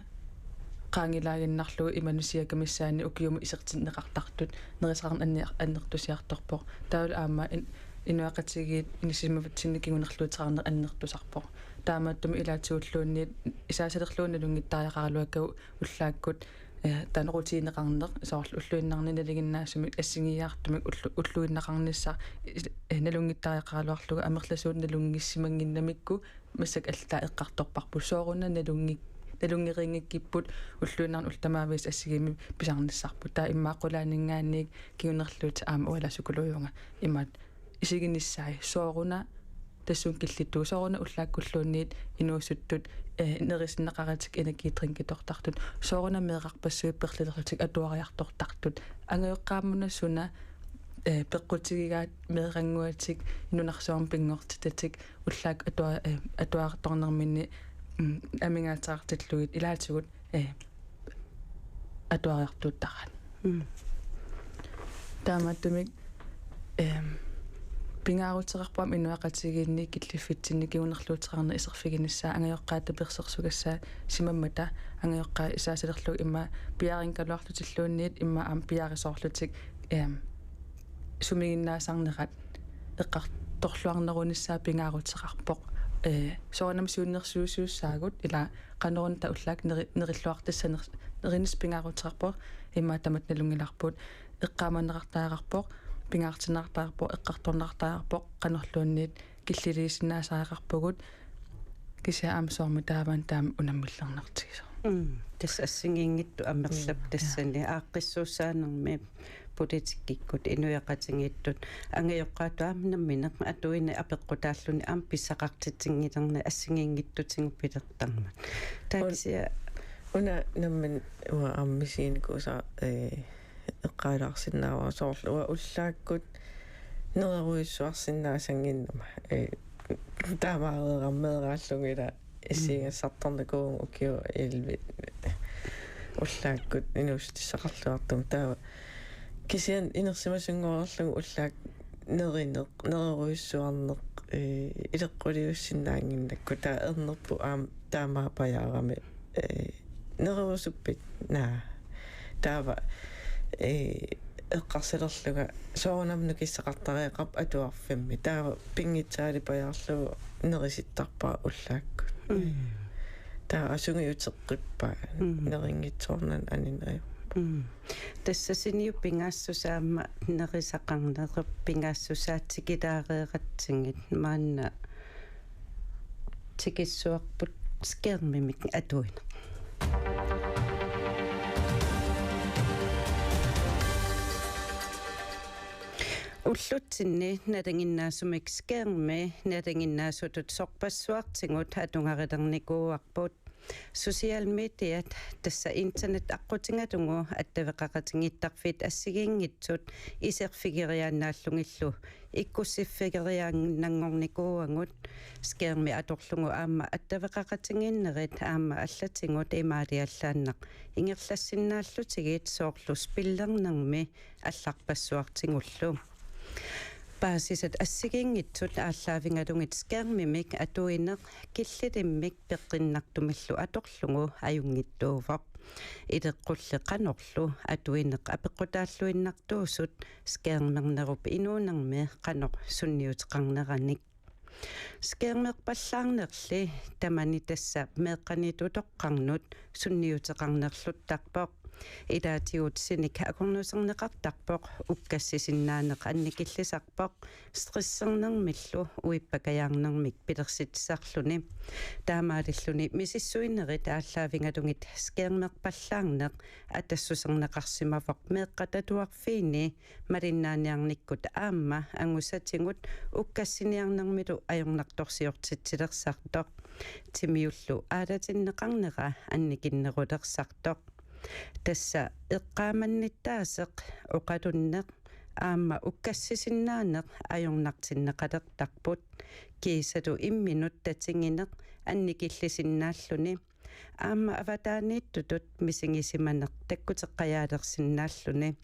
qaangilaaginnarlugu imaluunniit cirka missaani ukiumut isertinneqartartut nerisaqarneq anner-, annertusiartorpoq. Taavalu aamma in-, inuiaqatigiit inissisimavitsinni kingunerluuteqarneq annertusarpoq. Taamaattumik ilaatigulluunniit isaasalerluunniit nalunngittariaqaraluakkagut ullaakkut, ee, taanna rutiineqarneq soorlu ulluinnarni nalinginnaasumik assigiiaartumik ullu-, ulluinnaqarnissaq is-, ee, nalunngittariaqaraluarlugu amerlasuut nalunngissimannginnamikku massakkut allaat eqqartorparput sooruna nalunngi-, nalunngeriinngikkipput ulluinnarni ullut tamaaviisa assigiimmik pisarnissarput. Taava immaqa qulaaninngaanniit kingunerluutit aamma uanga psykologivunga imaattoq isiginissai sooruna tassunga killittugut sooruna ullaakkulluunniit inuusuttut, ee, nerisinneqaratik energidrinkitortartut sooruna meerarpassuit perlilerlutik atuariartortartut angajoqqaammuna suna, ee, peqqutigigaat meerannguatik nunarsuarmi pinngortitatik ullaakkut atua-, ee, atuartornerminni, mm, amigaateqartillugit ilaatigut, ee, atuariartuuttaraat. Mm. Taamaattumik, ehm, pingaaruteqarpoq aamma inuiaqatigiinni killiffitsinni kingunerluuteqarneq iserfiginissaa angajoqqaat tapersersugassaasimammata angajoqqaat isaasalerlugu immaqa piareerikkaluarlutilluunniit immaqa aamma piareersoorlutik, ehm, sumiginnaasarnerat eqqartorluarnerunissaa pingaaruteqarpoq. Ee, soorunami siunnersuisussaagut ila qanoruna taava ullaakkut neri-, nerilluartissaner-, nerinissaq pingaaruteqarpoq immaqa tamatta nalunngilarput eqqaamaneqartariaqarpoq, pingaartinneqartariaqarpoq, eqqartorneqartariaqarpoq, qanorluunniit killiliisinnaasariaqarpugut kisianni aamma soormi taava taama unammillernartigisoq. Mm. Tassa assigiinngitsut amerlap. Mm. Tassani aaqqissuussaanermi politikkikkut inuiaqatigiittut angajoqqaatut aamma nammineq atuineq apeqqutaalluni aamma pissaqartitsinngilerneq assigiinngitsutigut pilertarmat. Taava un-, kisianni una nammineq uanga aamma misiginikuusara, ee, eqqaalaarsinnaavara soorlu uanga ullaakkut nererujussuarsinnaasannginnama. Ee, taamaareerammeeraallunga ila issiigassartarnikuuvunga ukiut elleve ullaakkut inuussutissaqarluartumik. Taava kisianni inersimasunngorlugu ullaakkut nerineq, nererujussuarneq, ee, ileqquliuisinnaannginnakku. Taava ernerput aamma taamaapajaarami, ee, nererusuppit? Naa. Taava, ee, eqqarsalerlunga soorunami nukissaqartariaqarpoq atuarfimmi. Taava pinngitsaalipajaarlugu nerisittarpara ullaakkut. Mm. Taava asungiuteqqippaa. Mm. Nerinngitsoornani aninaju. Mm. Tassa Siniup pingaassusaa aamma nerisaqarnerup pingaassusaa tikilaareeratsigit maanna tikissuarput skærmimik atuineq. Ullutsinni nalinginnaasumik skærmi nalinginnaasutut sorpassuartigut atugarilernikuuarput. Social mediat, tassa internet aqqutigalugu attaveqaqatigiittarfiit assigiinngitsut iserfigeriaannaallugillu ikkussiffigeriaannanngornikuuagut. Skærmi atorlugu aamma attaveqaqatigiinnerit aamma allatigut imaaliallaannaq ingerlassinnaallutigit soorlu spillernermi allarpassuartigullu. Paasisat assigiinngitsut aallaavigalugit skærmimik atuineq killilimmik peqqinnartumillu atorlugu ajunngitsuuvoq. Ileqqulli qanorlu atuineq apeqqutaalluinnartuusut skærmernerup inuunermi qanoq sunniuteqarneranik. Skærmerpallaarnerli tamani tassa meeqqanit utoqqarnut sunniuteqarnerluttarpoq. Ilaatigut sinik akornuserneqartarpoq, ukkassisinnaaneq annikillisarpoq, stressernermillu uippakajaarnermik pilersitsisarluni. Taamaalilluni misissuinerit aallaavigalugit skærmerpallaarneq atassuserneqarsimavoq meeqqat atuarfiini malinnaaniarnikkut aamma angusatigut ukkassiniarnermilu ajornartorsiortitsilersartoq. Timiullu aalatinneqarnera annikinnerulersartoq. Tassa eqqaamannittaaseq, oqalunneq aamma ukkassisinnaaneq ajornartinneqalertarput. Kiisalu imminut tatigineq annikillisinnaalluni. Aamma avataaniittutut misigisimaneq takkuteqqajaalersinnaalluni.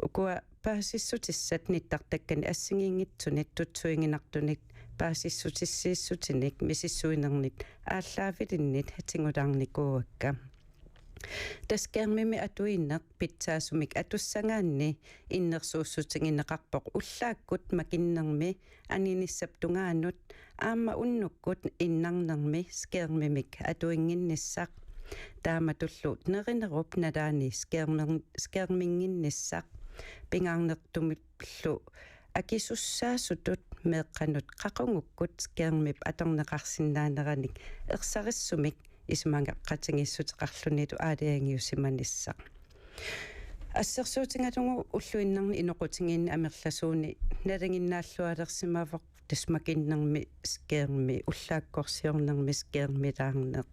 Ukua paasissutissat nittartakkani assigiinngitsunit tutsuiginartunit paasissutissiissutinik misissuinernik aallaavilinnit tigulaarnikuuakka. Tassa skærmimi atuineq pitsaasumik atussagaanni innersuussutigineqarpoq ullaakkut makinnermi aninissap tungaanut aamma unnukkut innarnermi skærmimik atuinnginnissaq. Taamatullu nerinerup nalaani skærmer-, skærminnginnissaq. Pingaarnertumillu akisussaasutut meeqqanut qaqugukkut skærmip atorneqarsinnaaneranik ersarissumik isumaqatigiissuteqarlunilu aalajangiusimanissaq. Assersuutigalugu ulluinnarni inoqutigiinni amerlasuuni nalinginnaallualersimavoq tassa makinnermi skærmi, ullaakkorsiornermi skærmilaarneq,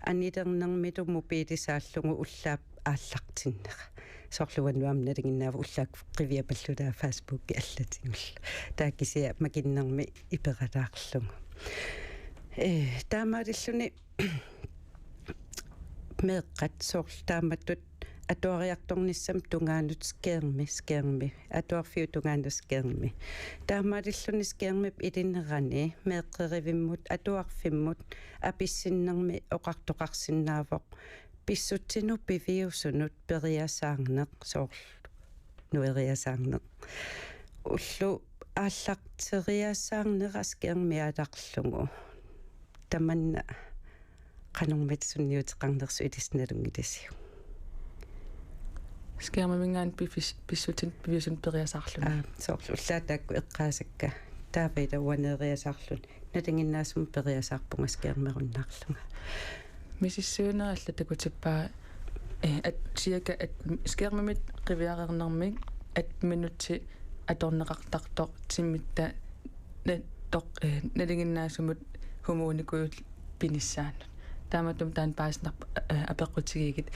anilernermilu mobiilisaallugu ullaap aallartinnera. Soorlu uannut aamma nalinginnaavoq ullaakkut qiviapallutaat Facebooki allatigullu. Taava kisianni makinnermi iperalaarlugu. Ee, taamaalilluni meeqqat soorlu taamatut atuariartornissamut tungaanut skærmi, skærmi, atuarfiup tungaanut skærmi. Taamaalilluni skærmip ilinerani meeqqerivimmut atuarfimmut apissinnermi oqartoqarsinnaavoq pissutsinut piviusunut periasaarneq, soorlu nueriasaarneq. Ulloq aallarteriasaarnera skærmialarlugu. Tamanna qanormita sunniuteqarnersoq ilissi nalunngilisiuk? Skærmiminngaanniit piffis-, pissutsinut piviusunut periasaarluni. Aa, soorlu ullaat taakku eqqaasakka. Taava ila uaneeriasaarluni. Nalinginnaasumik periasaarpunga skærmerunnaarlunga. Misissuinerit allat takutippaa, eh, at cirka at skærmimit qiviareernermik at minutsi atorneqartartoq timitta na-, toq-, eh, nalinginnaasumut humuunikuuvoq pinissaanut. Taamatut taanna paasinarpoq, eh, apeqqutigiigit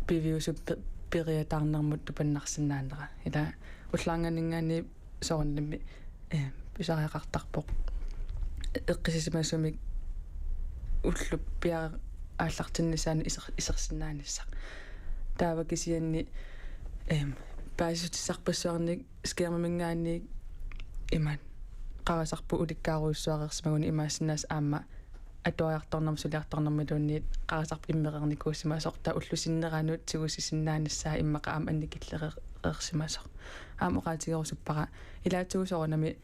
piviusup pe-, periataarnermut tupannarsinnaanera. Ila ullaarnganinngaanniit soorunami, eh, pisariaqartarpoq eqqissisimasumik ullup piaa aallartinnissaanut iser-, isersinnaanissaq. Taava kisianni, eh, paasissutissarpassuarnik skærmiminngaanniit imaat qarasarput ulikkaarujussuareersimaguni imaassinnaavoq aamma atuariartornermi suliartornermiluunniit qarasarput immereernikuusimasoq, taava ullup sinneranut tigusissinnaanissaa immaqa aamma annikillereersimasoq. Aamma oqaatigerusuppara ilaatigut soorunami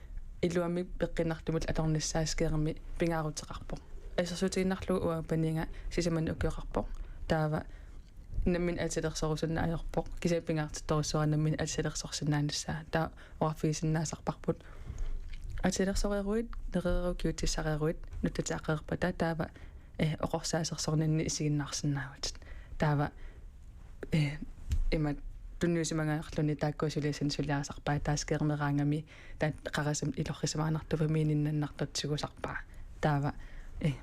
iluamik peqqinnartumillu atornissaa skærmi pingaaruteqarpoq. Assersuutigiinnarlugu uanga paniga sisamanik ukioqarpoq. Taava nammineq atisalersorusunneq ajorpoq. Kisianni pingaartittorujussuuara nammineq atisalersorsinnaanissaa. Taava oqarfigisinnaasarparput: Atisalersoreeruit, nerereeruit, kigutissareeruit, nutsatseqqareerpata taava, eh, oqorsaasersorninni isiginnaarsinnaavutit. Taava, eh, imaattoq tunniusimangajaarluni taakkua suliassanik suliarisarpai, taava skærmeraangami taava qarasamik ilorrisimaarnartup femiininnannartoq tigusarpaa. Taava, eh,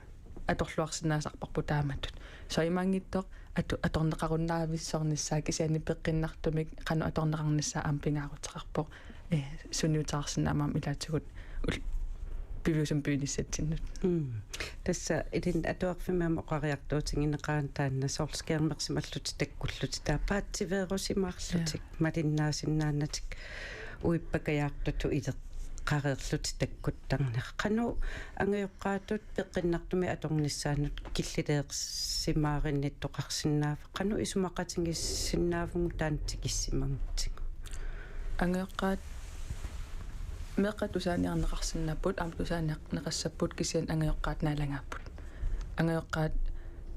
atorluarsinnaasarparput taamatut. Soorlu imaanngitsoq atu-, atorneqarunnaavissornissaa kisianni peqqinnartumik qanoq atorneqarnissaa aamma pingaaruteqarpoq, eh, sunniuteqarsinnaammat aamma ilaatigut ul-, piviusumik piinissatsinnut. Mm. Tassa ilinnut atuarfimmi aamma oqariartuutigineqarani taanna soorlu skærmersimallutik takkullutik, taava paatsiveerusimaarlutik, ja, malinnaasinnaanatik uippakajaartutut ileqqareerlutik takkuttarnerat. Qanoq angajoqqaatut peqqinnartumik atornissaanut killileersimaarinnittoqarsinnaava? Qanoq isumaqatigiissinnaavugut taanna tikissimagutsigu? Angajoqqaat meeqqat tusaaniarneqarsinnaapput, aamma tusaaniarneqassapput, kisianni angajoqqaat naalagaapput. Angajoqqaat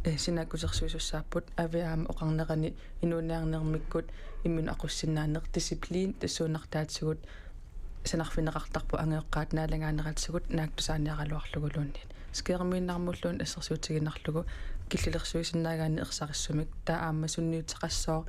eh, sinaakkusersuisussaapput. Aviaama oqarnerani inuuniarnermikkut imminut aqussinnaaneq disciplin tassuunartaatigut sanarfineqartarpoq angajoqqaat naalagaaneratigut naak tusaaniaraluarluguluunniit. Skærmiinnarmulluunniit assersuutigiinnarlugu killilersuisinnaagaanni ersarissumik, taava aamma sunniuteqassooq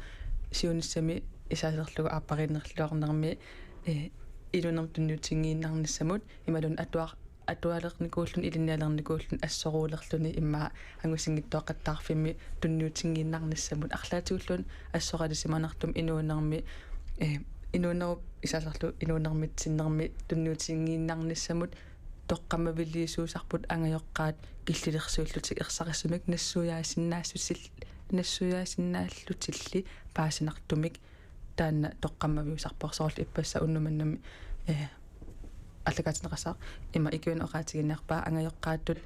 siunissami isaaserlugu aappariinnerluarnermi, eh, inuunermut tunniutinngiinnarnissamut imaluunniit atuar-, atualernikuulluni ilinnialernikuulluni assoruulerluni immaqa angusinngitsuaqattaarfimmi tunniutinngiinnarnissamut arlaatigulluunniit assoralisimanartumik inuunermi, eh, inuunerup isaaserlugu inuunermitsinnermi tunniutinngiinnarnissamut toqqammaviliisuusarput angajoqqaat killilersuillutik ersarissumik nassuiaasinnaassutil-, nassuiaasinnaallutilli paasinartumik. Taanna toqqammaviusarpoq soorlu ippassaq unnuk manna, eh, aallakaatinneqassaaq, ima Ikiuinaq oqaatiginiarpaa angajoqqaatut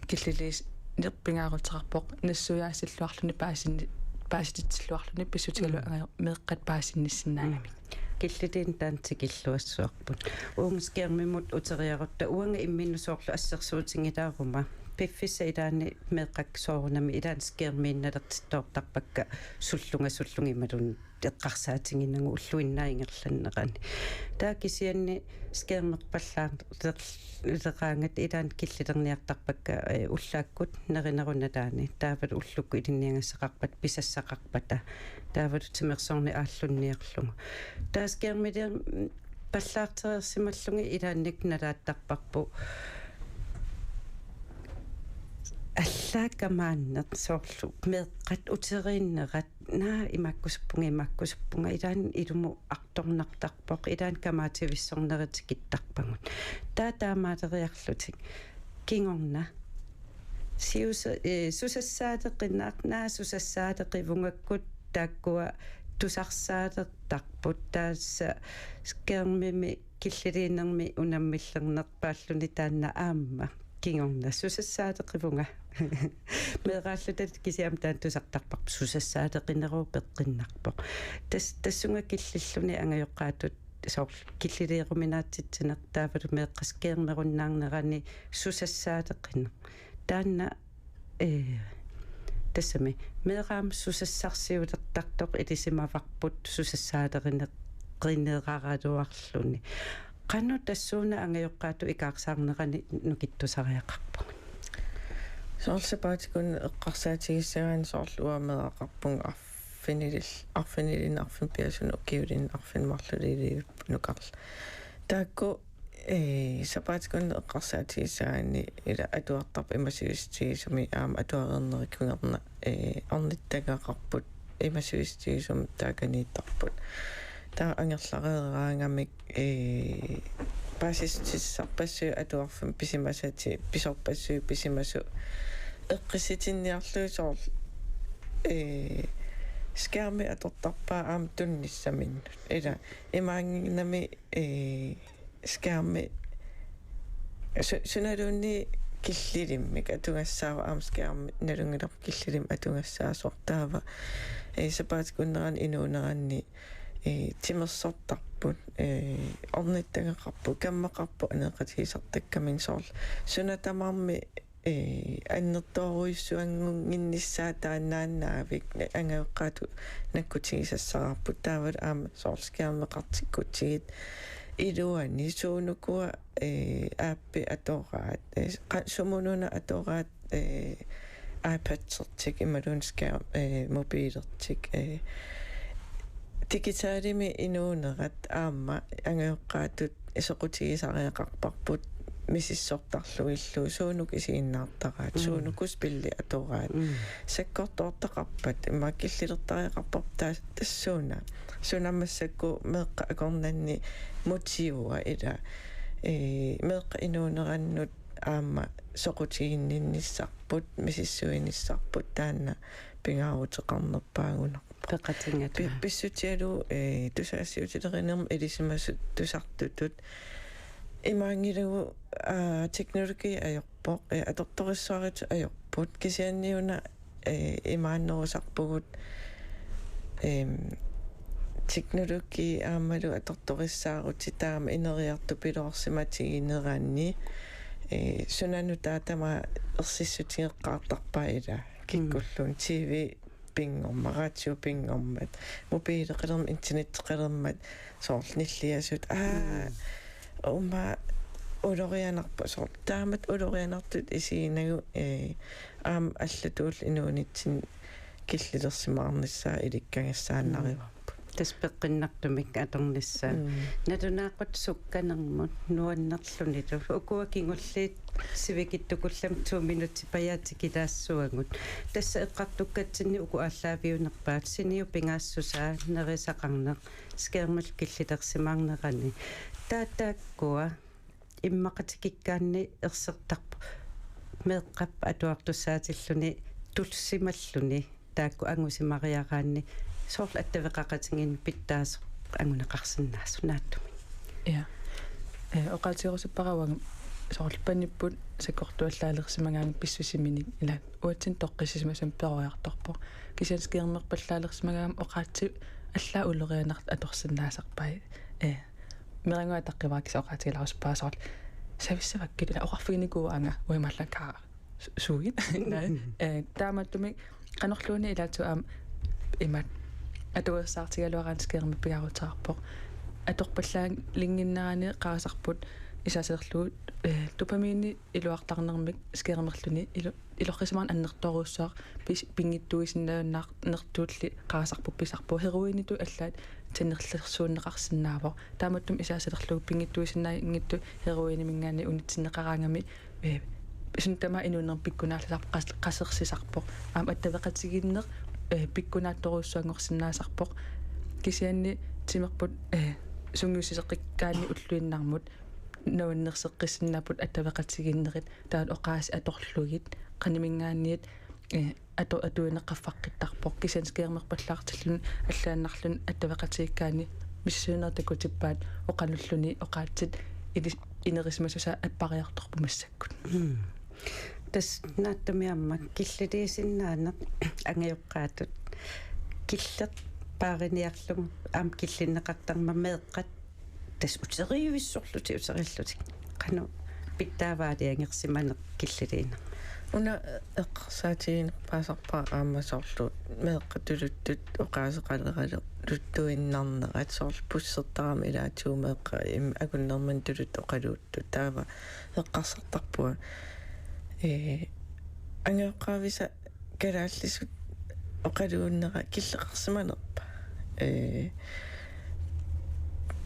killiliineq pingaaruteqarpoq nassuiaasilluarluni paasinni-, paasititsilluarluni pissutigalugu Mm. angajoq-, meeqqat paasinnissinnaagamik. Killiliineq taanna tikilluassavarput. Uunga skærmimut uteriarutta uanga imminut soorlu assersuutigilaaruma. Piffissap ilaani meeqqat soorunami ilaanni skærmiinnalertittoortarpakka sullunga sullunga imaluunniit eqqarsaatiginnarlugu ulluinnaagingerlannerani. Taava kisianni skærmerpallaarleraangat ilaanni killilerniartarpakka, eh, ullaakkut nerinerup nalaani. Taavalu ullukkut ilinniagassaqarpata, pisassaqarpata. Taavalu timersorneq aallunniarlugu. Taava skærmiliorpallaartereersimallugit ilaannikkut nalaattarparput allaat kamaanneq soorlu meeqqat uteriinnerat, naa imaakkusuppunga, imaakkusuppunga, ilaanni ilumut artornartarpoq, ilaanni kamaativissornerit tikittarpagut. Taava taamaaleriarlutik. Kingorna. Siusa-, eh, susassaaleqinnaq, naa susassaaleqivungakkut taakkua tusarsaaleqarput, tassa skærmimi killiliinermi unammillernerpaalluni taanna aamma. Kingorna susassaaleqivunga. Meeraallutalu kisianni taanna tusartarparput susassaaleqineruvoq peqqinnarpoq. Tas-, tassunga killilluni angajoqqaatut soorlu killiliiruminaatsitsineq taavalu meeqqat skærmerunnaarnerani susassaaleqineq. Taanna, eh, tassami meeraammik susassarsiulertartoq ilisimavarput susassaalerineq-, -qineraraluarluni. Qanoq tassuuna angajoqqaatut ikaarsaarnerani nukittusariaqarpugut? Soorlu sapaatip-akunnera eqqarsaatigissagaanni soorlu uanga meeraqarpunga arfinilil-, arfinilinnut arfineq-pingasunut ukiulinnut arfineq-marluliviup nukarleq. Taakku, eh, sapaatip-akunnera eqqarsaatigissagaanni ila atuartarput imasivisutigisumik aamma atuareernerup kingorna, eh, ornittagaqarput imasivisutigisumik taakaniittarput. Taava angerlareeraangamik, eh, paasissutissarpassuit atuarfimmi pisimasatik, pisorpassuit pisimasut eqqissitinniarlugit soorlu, eh, skærmi atortarpaa aamma tunissaminnut. Ila imaanngimmat, eh, skærmi su-, sunaluunniit killilimmik atugassaavoq aamma skærmi nalunngilarput killilimmik atugassaasoq taava, eh, sapaatip-akunnerani inuuneranni, eh, timersortarput, eh, ornittagaqarput, kammaqarput aneeqatigisartakkaminga soorlu. Suna tamarmi, eh, annertoorujussuannginnissaa taannaannaavik angajoqqaatut nakkutigisassaraarput taavalu aamma soorlu skærmeqartikkutsigit iluani suunukua, eh, appi atoraat, eh, qa-, sumununa atoraat, eh, iPad-ertik imaluunniit skærm, eh, mobiilertik, eh, digitalimik inuunerat aamma angajoqqaatut soqutigisariaqarparput misissortarlugillu suunuku isiginnaartaraat, mm, suunuku spillit atoraat. Mm. Sakkortoortaqarpat, immaqa killilertariaqarparput taa-, tassuuna. Suna massakkut meeqqat akornanni motivua ila. Ee, meeqqat inuunerannut aamma soqutiginninnissarput, misissuinissarput taanna pingaaruteqarnerpaagunarpoq. Peqatigigatta. Pi-, pissutigalugu, ee, tusagassiuutilerinermi ilisimasut tusartutut. Imaanngilagut, aa, teknologi ajorpoq, ee, atortorissaarutut ajorput. Kisianniuna, ee, imaannerusarpugut, em, teknologi aammalu atortorissaarutit taama ineriartupiloorsimatigineranni, ee, suna nutaaq tamaat ersissutigeqqaartarpaa ila. kikkulluunniit, T V pinngormat, radio pinngormat, mobileqalermat, internetteqalermat, soorlu nilliasut, aa, uuma ulorianarpoq, soorlu taamatut ulorianartutut isiginagu, ee, aamma allatuullu inuunitsinni killilersimaarnissaa ilikkagassaannarivarput. Tassa peqqinnartumik atornissaa. Mm. Nalunaaqutaq sukkanermut nuannerlunilu. Ukua kingulliit sivikitsukullamik to minutsit pajaat tikilaassavagut. Tassa eqqartukkatsinni uku aallaaviunerpaat: siniup pingaassusaa, nerisaqarneq, skærmillu killilersimaarnerani. Taava taakkua immaqa tikikkaanni ersertarput meeqqap atuartussaatilluni tulsimalluni, taakku angusimariaraanni, soorlu attaveqaqatigiinneq pitsaasoq anguneqarsinnaasoq naatsumik. Ja. Ee, oqaatigerusuppara uanga soorlu panipput sakkortuallaalersimagaangat pissusiminik, ila uatsinnut toqqissisimasumik peroriartorpoq. Kisianni skærmerpallaalersimagaangama oqaatsit allaat ulorianartut atorsinnaasarpai. Ee, meerannguaq ataqqivara, kisianni oqaatigilarusuppara soorlu savissavakkit, ila oqarfiginikuuanga uimallakaa su-, suit. Naa, ee, taamaattumik qanorluunniit ilaatsigut aamma imaattoq atugarissaartigigaluaraanni skærmi pingaaruteqarpoq. Atorpallaalinnginnerani qarasarput isaaserlugu, ee, dopamini iluartarnermik skærmerluni ilu-, ilorrisimaarneq annertoorujussuaq pis-, pinngitsuuisinnaajunnaarnertulli qarasarput pisarpoq, heroinitut allaat tannerlersuunneqarsinnaavoq. Taamaattumik isaaserlugu pinngitsuuisinnaanngitsut heroiniminngaanniit unitsinneqaraangami, ee, suna tamaat inuunermi pikkunaallasarpoq, qas-, qasersisarpoq. Aamma attaveqatigiinneq, ee, pikkunaatsorujussuanngorsinnaasarpoq. Kisianni timerput, ee, sungiussiseqqikkaanni ulluinnarmut nuannerseqqissinnaapput attaveqatigiinnerit, taava oqaasii atorlugit qaniminngaanniit, ee, atu-, atuineq qaffaqqittarpoq. Kisianni skærmerpallaartilluni allaannarluni attaveqatigiikkaanni misissuinerit takutippaat oqalulluni oqaatsit ili-, inerissimasusaat appariartorput massakkut. Mm. Tassa naatsumik aamma killiliisinnaaneq angajoqqaatut killeq paariniarlugu aamma killinneqartarmat meeqqat tassa uteriivissorlutik uterillutik. Qanoq pitsaavaa aalajangersimaneq killiliinermi? Una eqqarsaatiginerpaasarpara aamma soorlu meeqqat tuluttut oqaaseqaleraluttut tuinnarnerat, soorlu bussertarama ilaatigut meeqqat im-, akunnermini tuluttut oqaluuttut, taava eqqarsartarpunga, ee, angajoqqaavisa kalaallisut oqaluunnera killeqarsimanerpa? Ee,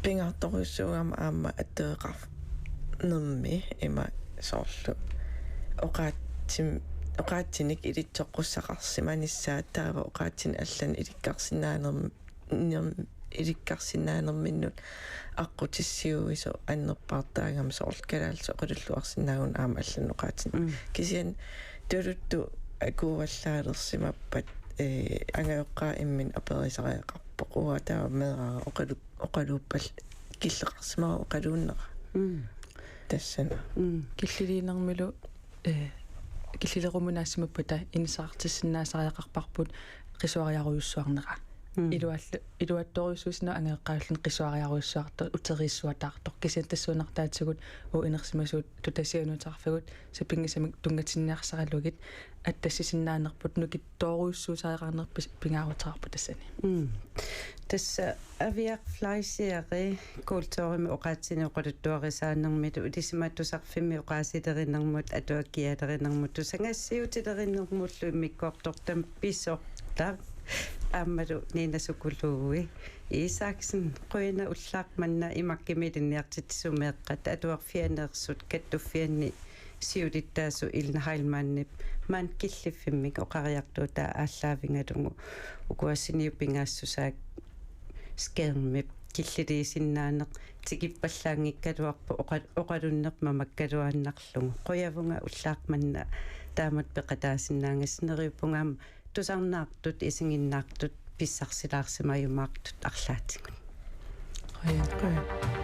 pingaartorujussuugama aamma attaveqarnermi ima soorlu oqaatsim-, oqaatsinik ilitsoqqussaqarsimanissaa, taava oqaatsinik allanik ilikkarsinnaanerm-, ner-, ilikkarsinnaanerminnut aqqutissiuisoq annerpaartaagami, soorlu kalaallisut oqalulluarsinnaagunik aamma allanik oqaatsinik. Mm. Kisianni tuluttut akuuallaalersimappat, ee, angajoqqaat imminnut aperisariaqarpoq: Uanga taava meerara oqalu-, oqaluuppal-, killeqarsimava oqaluunnera? Mm. Tassani. Mm. Killiliinermilu, ee, killilerumut naassimappata inissaqartissinnaasariaqarparput qisuariarujussuarnera. Mm. Iluallu-, iluattorujussuussineq angajoqqaavilluni qisuariarujussuartoq, uteriissuataartoq. Kisianni tassuunartaatigut uagut inersimasut tutasianuuteqarfigut sapinngisamik tunngatinniarsaralugit attassisinnaanerput nukittoorujussuusariaqarnerput pis-, pingaaruteqarpoq tassani. Mm. Tassa Aviaq Fleischeri kulturimi oqaatsinik oqaluttuarisaanermilu, Ilisimatusarfimmi oqaasilerinermut, atuakkialerinermut, tusagassiuutilerinermullu immikkoortortamik pisortaq, aammalu Nina Sukuluui Isaksen, qujanaq ullaaq manna imakkami ilinniartitsisut meeqqat, atuarfianeersut kattuffianni siulittaasut Elin Heilmannip maani killiffimmik oqariartuutaa aallaavigalugu ukua siniup pingaassusaat skærmip killiliisinnaaneq tikippallaanngikkaluarpoq oqa-, oqalunneq mamakkaluaannarlugu. Qujavunga ullaaq manna taamatut peqataasinnaagassasi. Neriuppunga aamma tusarnaartut, isiginnaartut, pissarsilaarsimajumaartut arlaatigut. Qujan. Qujan.